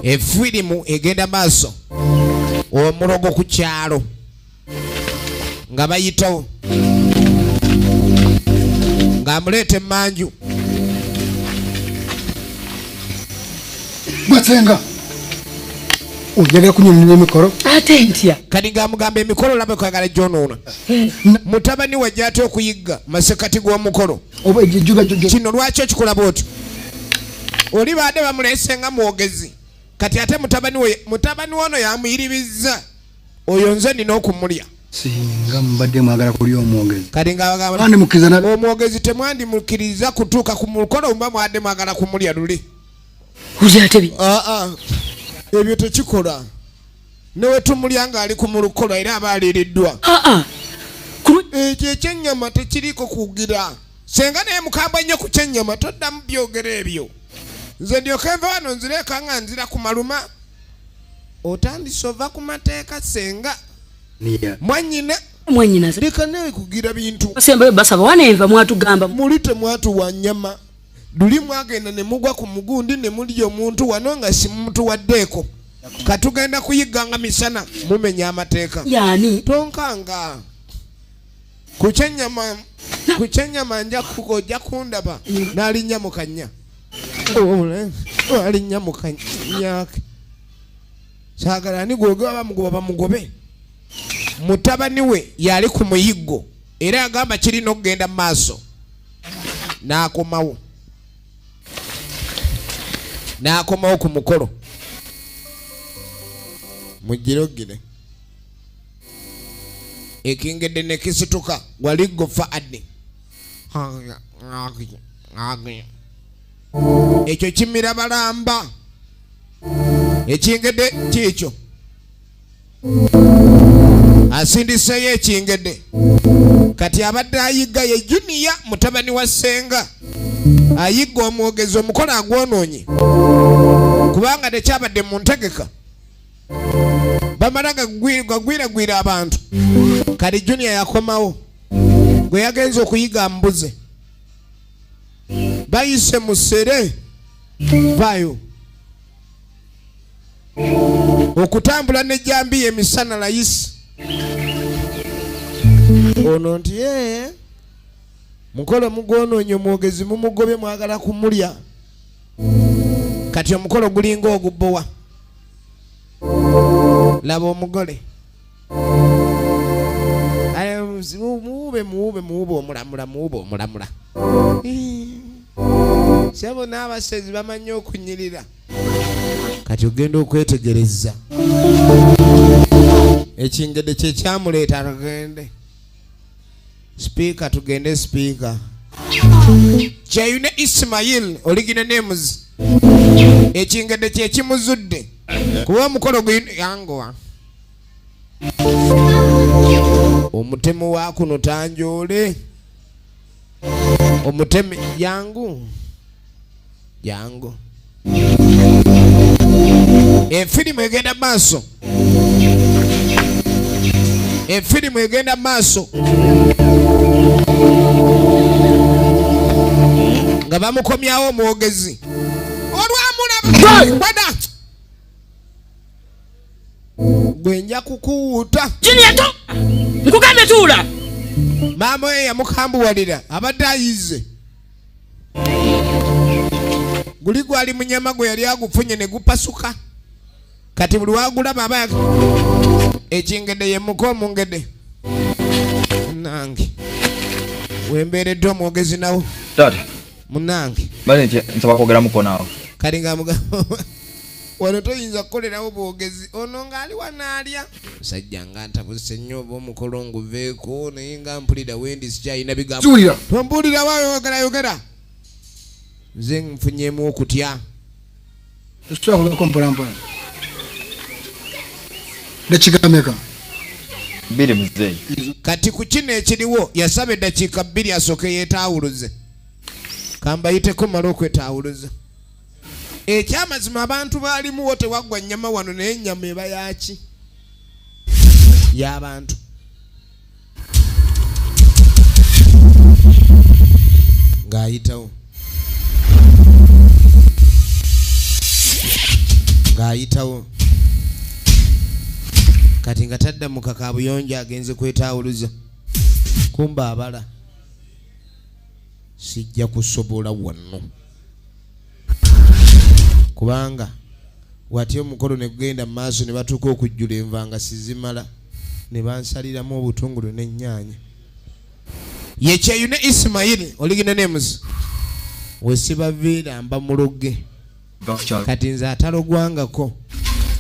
Efirimu egenda maaso omulogo ku kyalo nga bayitawo ng'amuleeta emmanju.
Gwasenga oyagala kunyonyola emikolo
ate ntya?
Kati ng'amugamba emikolo laba kwagala gyonoona. Mutabani wajja ate okuyigga masekati g'omukolo. Kino lwaki okikola bw'otyo? Oli baadde bamuleese nga mwogezi, kati ate mutabani ono yamuyiribizza. Oyo nze nina okumulya.
Singa mubadde mwagala kulya omwogezi.
Kati ng'abagamba omwogezi temwandimukkiriza kutuuka ku mukolo muba mwadde mwagala kumulya luli. Ebyo tekikola. Ne we tumulya ng'ali ku mukolo era aba aliiriddwa. Ekyo ekyennyama tekiriiko kugira. Senga naye mukambwe nnyo ku kyennyama toddamu byogera ebyo. Nze ndyoke nva wano nzireeka nga nzira ku maluma. Otandise ova ku mateeka senga. Mwannyina leka nawe kugira bintu.
Basembayo basaba wanenva mwatugamba.
Muli temwatuwa nnyama. Luli mwagenda ne mugwa ku mugundi ne mulya omuntu wano nga simutuwaddeeko. Katugenda kuyigga nga misana mumenya amateeka.
Yani?
Tonkanga. Ku kyennyama nja kukojja kundaba. N'alinnya mu kannya. Alinnya mu kannya. Saagala ani gwe bamugoba bamugobe. Mutabani we yali ku muyiggo era agamba kirina okugenda mu maaso. N'akomawo. N'akomawo ku mukolo. Mugirogire. Ekingedde ne kisituka wali gofa adde. Ekyo kimira balamba. Ekingedde kiikyo. Asindiseyo ekingedde. Kati abadde ayigga ye Junior mutabani wa Ssenga. Ayigga omwogezi omukolo agwonoonye. Kubanga tekyabadde mu ntegeka. Bamala gagwiragwira abantu. Kati Junior yakomawo. Gwe yagenze okuyiga mbuze. Bayise musere vayo. Okutambula n'ejjambiya emisana layisi. Ono nti ye mukolo mugwonoonye omwogezi mumugobye mwagala kumulya. Kati omukolo gulinga ogubbowa. Laba omugole. Muwube muwube muwube omulamula muwube omulamula. Sebo n'abasezi bamanyi okunyirira. Kati ogenda okwetegereza. Ekingedde kye kyamuleeta tugende. Speaker tugende speaker. Kyeyune Ismail oligina names. Ekingedde kye kimuzudde. Kuba omukolo yangowa. Omutemu wa kuno tanjoole. Omutemi yangu. Jangu. Efirimu egenda maaso. Efirimu egenda maaso. Nga bamukomyawo omwogezi. Olwamulaba bada. Gwe nja kukuwuuta.
Junior to. Nkugambye tuula.
Maama we yamukambuwalira abadde ayize. Guli gwali munyama gwe yali agufunye ne gupasuka. Kati buli wagulaba aba ekingedde ye muko omungedde. Munange. Wembeereddwa omwogezi nawo.
Taata.
Munange.
Bale nsaba kwogeramuko naawe.
Kati nga mugamba wano toyinza kukolerawo bwogezi ono ng'ali wanaalya. Musajja nga ntabuse nnyo oba omukolo nguveeko naye nga mpulira wendi sikyalina bigambo. Tombuulira waayogera yogera. Nze nfunyeemu okutya.
Tosobola kubeeko mpola mpola. Dakiika mmeka?
2 muzeeyi.
Kati ku kino ekiriwo yasaba eddakiika 2 asooke yeetaawuluze. Kambayiteko mmale okwetaawuluza. Ekyamazima abantu baalimuwo tewaggwa nnyama wano, naye ennyama eba yaaki? Y'abantu. Ng'ayitawo. Ng'ayitawo. Kati nga tadda mu kakaabuyonjo agenze kwetaawuluza. Kumba abala. Sijja kusobola wano. Kubanga watyo omukolo ne gugenda mu maaso ne batuuka okujjula enva nga sizimala ne bansaliramu obutungulu n'ennyaanya. Ye Kyeyune Ismail oligina names we sibaviira mba muloge. Kati nze atalogwangako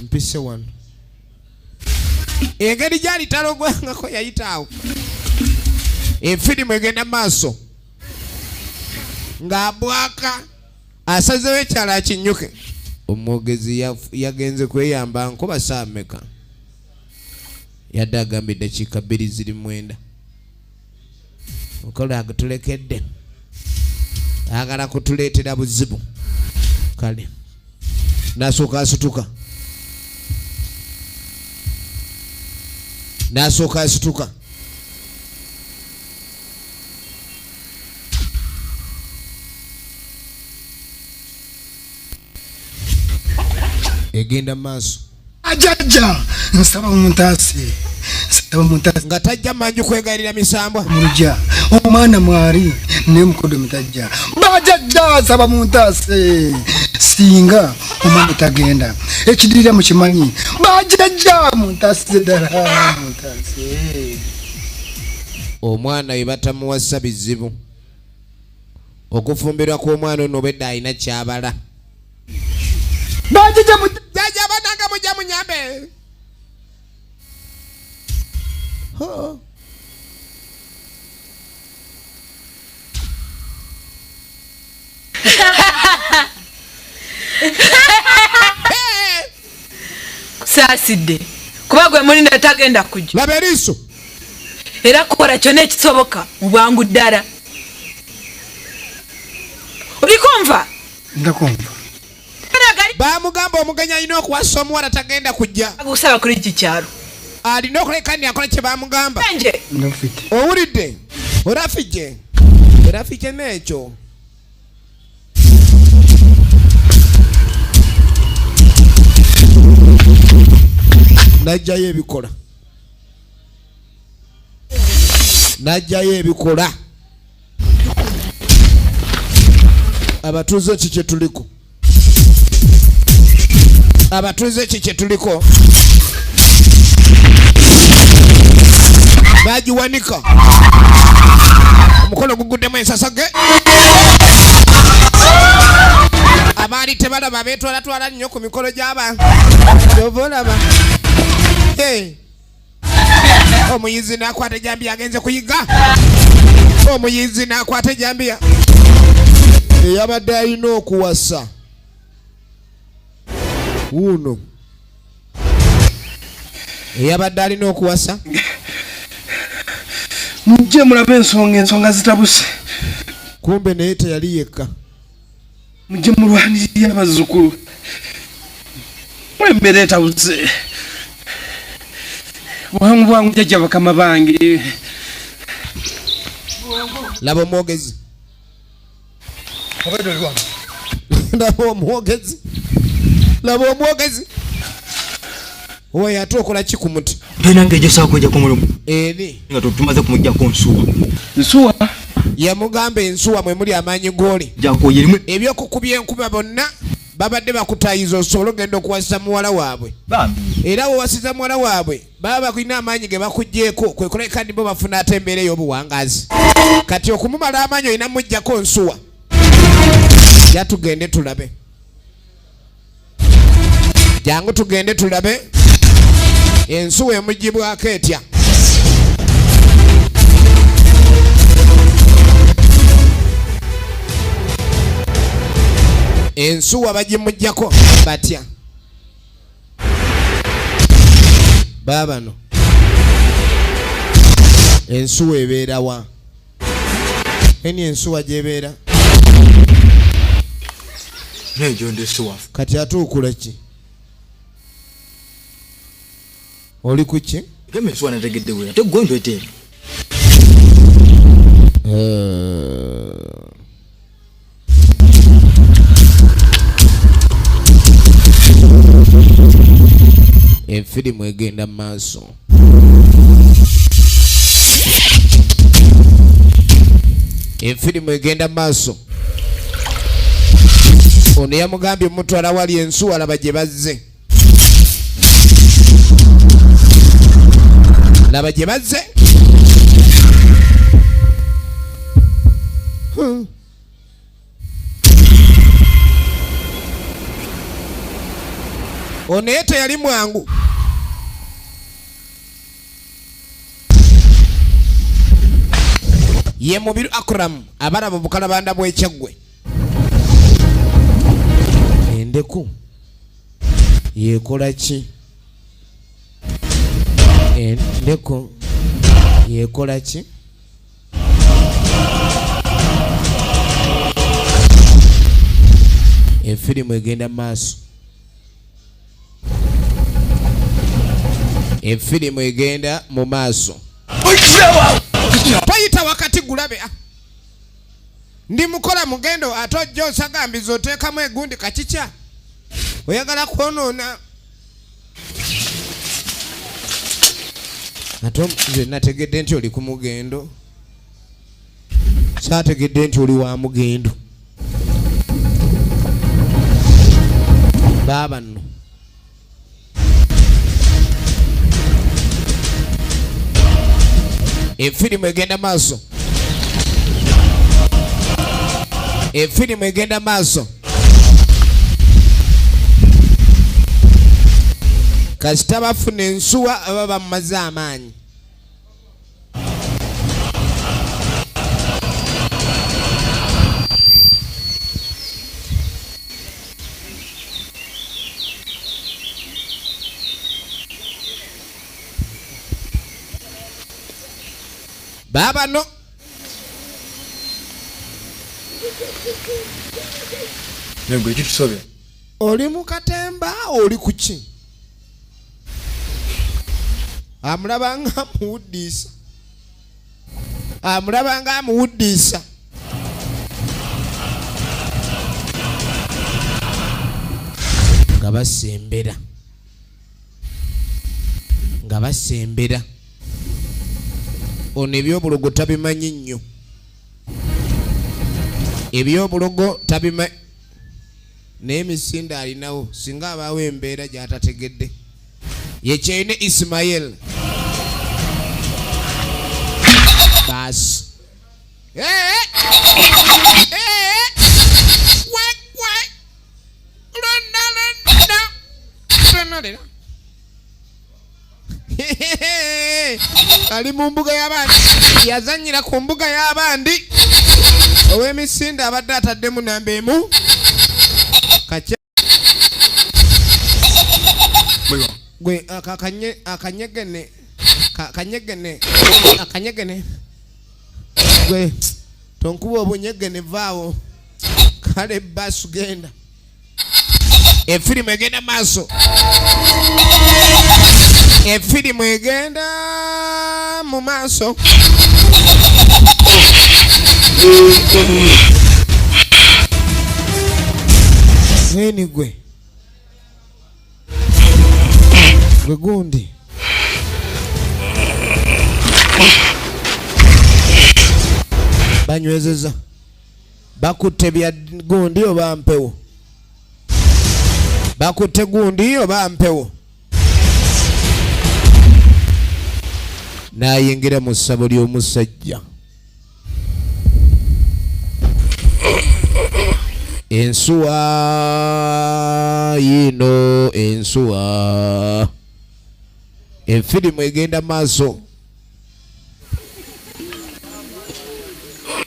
mpise wano. Engeri gy'ali talogwangako yayita awo. Efirimu egenda mu maaso ng'abwaka asazeewo ekyalo akinnyuke. Omwogezi yagenze kweyamba nkuba saameka. Yadde agamba eddakiika 2:39. Okola agutulekedde. Ayagala kutuleetera buzibu. Kale. N'asooka asituka. N'asooka asituka. Egenda maaso.
Ajajja nsaba muntaase. Nsaba muntaase.
Nga tajja manju kwegayirira misambwa.
Mulujja omwana mwali ne mukodo mutajja. Bajajja nsaba muntaase. Singa omwana tagenda. Ekidirira mukimanyi. Bajajja muntaase ddala muntaase.
Omwana we batamuwasa bizibu. Okufumbirwa kw'omwana ono obwedda alina ky'abala.
Bajajja
jajja bananga mujja munyambe. Ho.
Saasidde kuba gwe mulinda tagenda kujja.
Laba eriiso.
Era kola kyonna ekisoboka mu bwangu ddala. Olikumva?
Ndakumva.
Bamugamba omugenyi alina okuwasa omuwala tagenda kujja.
Agusaba kuli iki kyalo.
Alina okuleka nti akola kye bamugamba.
Nje.
Owulidde? Orafije. Orafije n'ekyo. N'ajjayo ebikola. N'ajjayo ebikola. Abatuuze ki kye tuliko? Abatuuze ki kye tuliko? Bagiwanika. Omukono guguddemu ensasage. Abaali tebalaba beetwalatwala nnyo ku mikolo gy'abantu. Ky'ova olaba. Omuyizi n'akwata ejjambiya agenze kuyiga. Omuyizi n'akwata ejjambiya. Eyabadde alina okuwasa. Wuuno. Eyabadde alina okuwasa.
Mujje mulabe ensonga, ensonga zitabuse.
Kumbe naye teyali yekka.
Mujje mulwanirire abazzukulu. Embeera etabuse. Bwangu bwangu jjajja bakama bange.
Laba omwogezi. Laba omwogezi. Laba omwogezi. Oyo ate okola ki ku muti?
Tolina ngeri gy'osobola kweggyako mulimu.
Eri.
Nga tumaze kumuggyako nsuwa.
Nsuwa?
Yamugamba ensuwa mwe muli amaanyi g'oli.
Gyako yerimu.
Ebyokukubya enkuba bonna babadde bakutayiza osobola ogenda okuwasa muwala waabwe.
Bambi.
Era wowasiza muwala waabwe baba bakulina amaanyi ge bakuggyeeko kwe kuleka ndi bo bafuna ate embeera ey'obuwangaazi. Kati okumumala amaanyi olina muggyako nsuwa. Ja tugende tulabe. Jangu tugende tulabe ensuwa emuggyibwako etya. Ensuwa bagimuggyako batya? Baabano. Ensuwa ebeera wa? Eni ensuwa gy'ebeera? Kati ate okola ki? Oli ku ki? Efirimu egenda maaso. Efirimu egenda maaso. Ono yamugambye mutwala wali ensuwa laba gye bazze. Laba gye bazze. Ono ye teyali mwangu. Ye Mubiru Akram abalaba bukalabanda bw'Ekyaggwe. Endeku yekola ki? Endeku yekola ki? Efirimu egenda maaso. Efirimu egenda mu maaso. Toyita wakati gulabe. Ndi mukola mugendo ate ojja osagambiza oteekamu egundi kakica. Oyagala kwonoona. Ate nze nategedde nti oli ku mugendo. Saategedde nti oli wa mugendo. Baaba nno. Efirimu egenda maaso. Efirimu egenda maaso. Kasita bafuna ensuwa baba bamaze amaanyi. Baba no. Oli mu katemba oli kuki? Amulaba nga amuwuddiisa. Amulaba nga amuwuddiisa. Nga basembera. Nga basembera. Ono ebyobulogo tabimanyi nnyo. Ebyobulogo tabimanyi. Naye emisinde alinawo singa abaawo embeera gy'atategedde. Ye Kyeyune Ismail. Baasi. Ali mu mbuga y'abandi. Yazannyira ku mbuga y'abandi. Ow'emisinde abadde ataddemu namba emu. Kacha. Gwe akanyegene akanyegene gwe tonkuba obunyegene vaawo kale basu genda. Efirimu egenda maaso. Efirimu egenda mu maaso. Eni gwe gwe gundi. Banywezeza. Bakutte bya gundi oba mpewo. Bakutte gundi oba mpewo. N'ayingira mu ssabo ly'omusajja. Ensuwa yino ensuwa. Efirimu egenda maaso.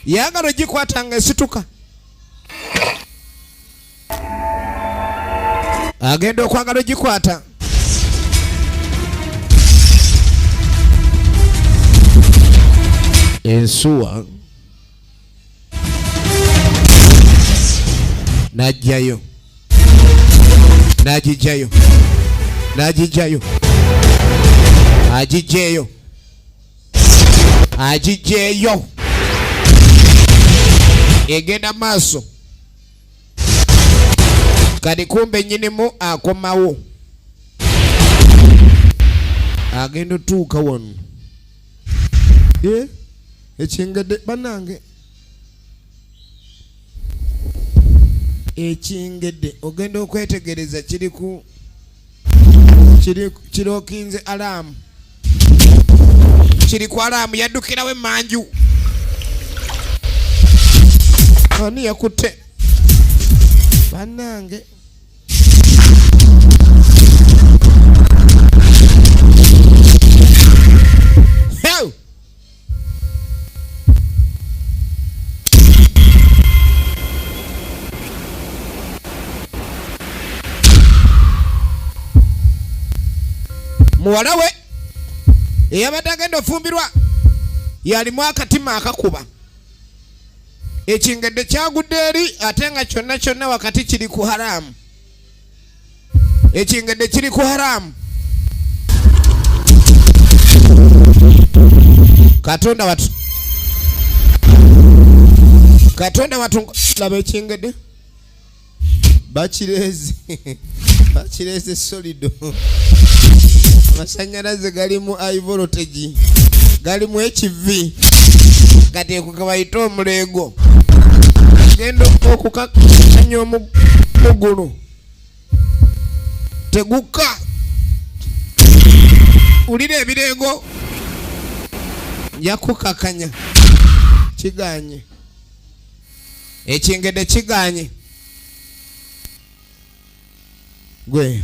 Yagala ogikwata nga esituka. Agenda okwagala ogikwata. Ensuwa n'ajjayo. N'agijjayo, n'agijjayo, agijjeeyo, agijjeeyo, egenda maaso. Kati kumbe nnyinimu akomawo, agenda otuuka wano. Ekingedde bannange, ekingedde ogenda okwetegereza kiri ku kirokinze alaamu, kiri ku alaamu, yaddukirawo emmanju. Ani yakutte bannange? Muwala we eyabadde agenda ofumbirwa yalimu akatima akakuba. Ekingedde kyagudde eri ate nga kyonna kyonna wakati kiri ku haramu. Ekingedde kiri ku haramu. Katonda watu, Katonda watu, laba ekingedde bakireze, bakireze solido. Amasanyalaze galimu high voltage, galimu HV. Kati ekukabayita omulengo genda okukakanya omugulu teguka. Ulira ebirengo yakukakanya, kiganye. Ekingedde kiganye. Gwe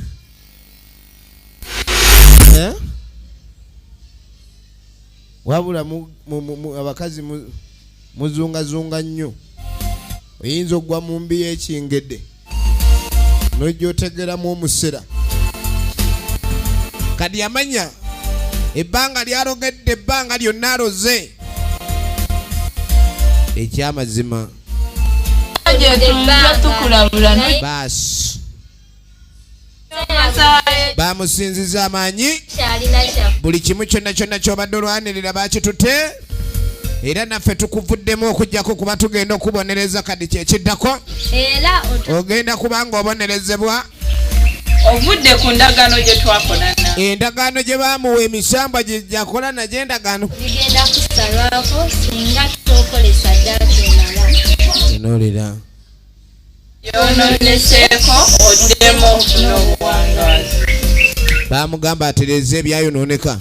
wabula abakazi muzungazunga nnyo, oyinza okugwa mu mbi y'ekingedde n'ojja otegeramu omusera. Kati yamanya ebbanga lyalogedde, ebbanga lyonna aloze. Ekyamazima baasi bamusinziza amaanyi, buli kimu kyonna kyonna ky'obadde olwanirira bakitute, era naffe tukuvuddemu okuggyako kuba tugenda okubonereza. Kati kyekiddako ogenda kubanga obonerezebwa.
Ovudde ku ndagaano gye twakolana,
endagaano gye baamuwa emisambwa gye gyakola nagyo endagaano
bigenda kusalwako singa tokolesa ddaaki emala.
Enoolera
yononeseeko oddemu ofune obuwangaazi.
Baamugamba atereeze ebyayonooneka,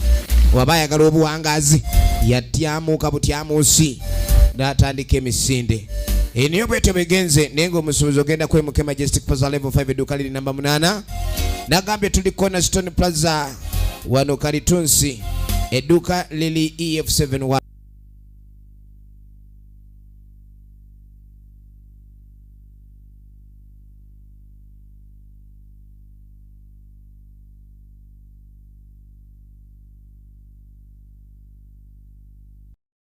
waba ayagala obuwangaazi yatyamuuka butyamuusi n'atandika emisinde. Eniyo bwetyo begenze, naye ng'omusuubuzi ogenda kwemuka Majestic Plaza level 5 edduuka liri namba 8. Nagambye tuli Cornerstone Plaza wano Kalitunsi, edduuka liri EF71.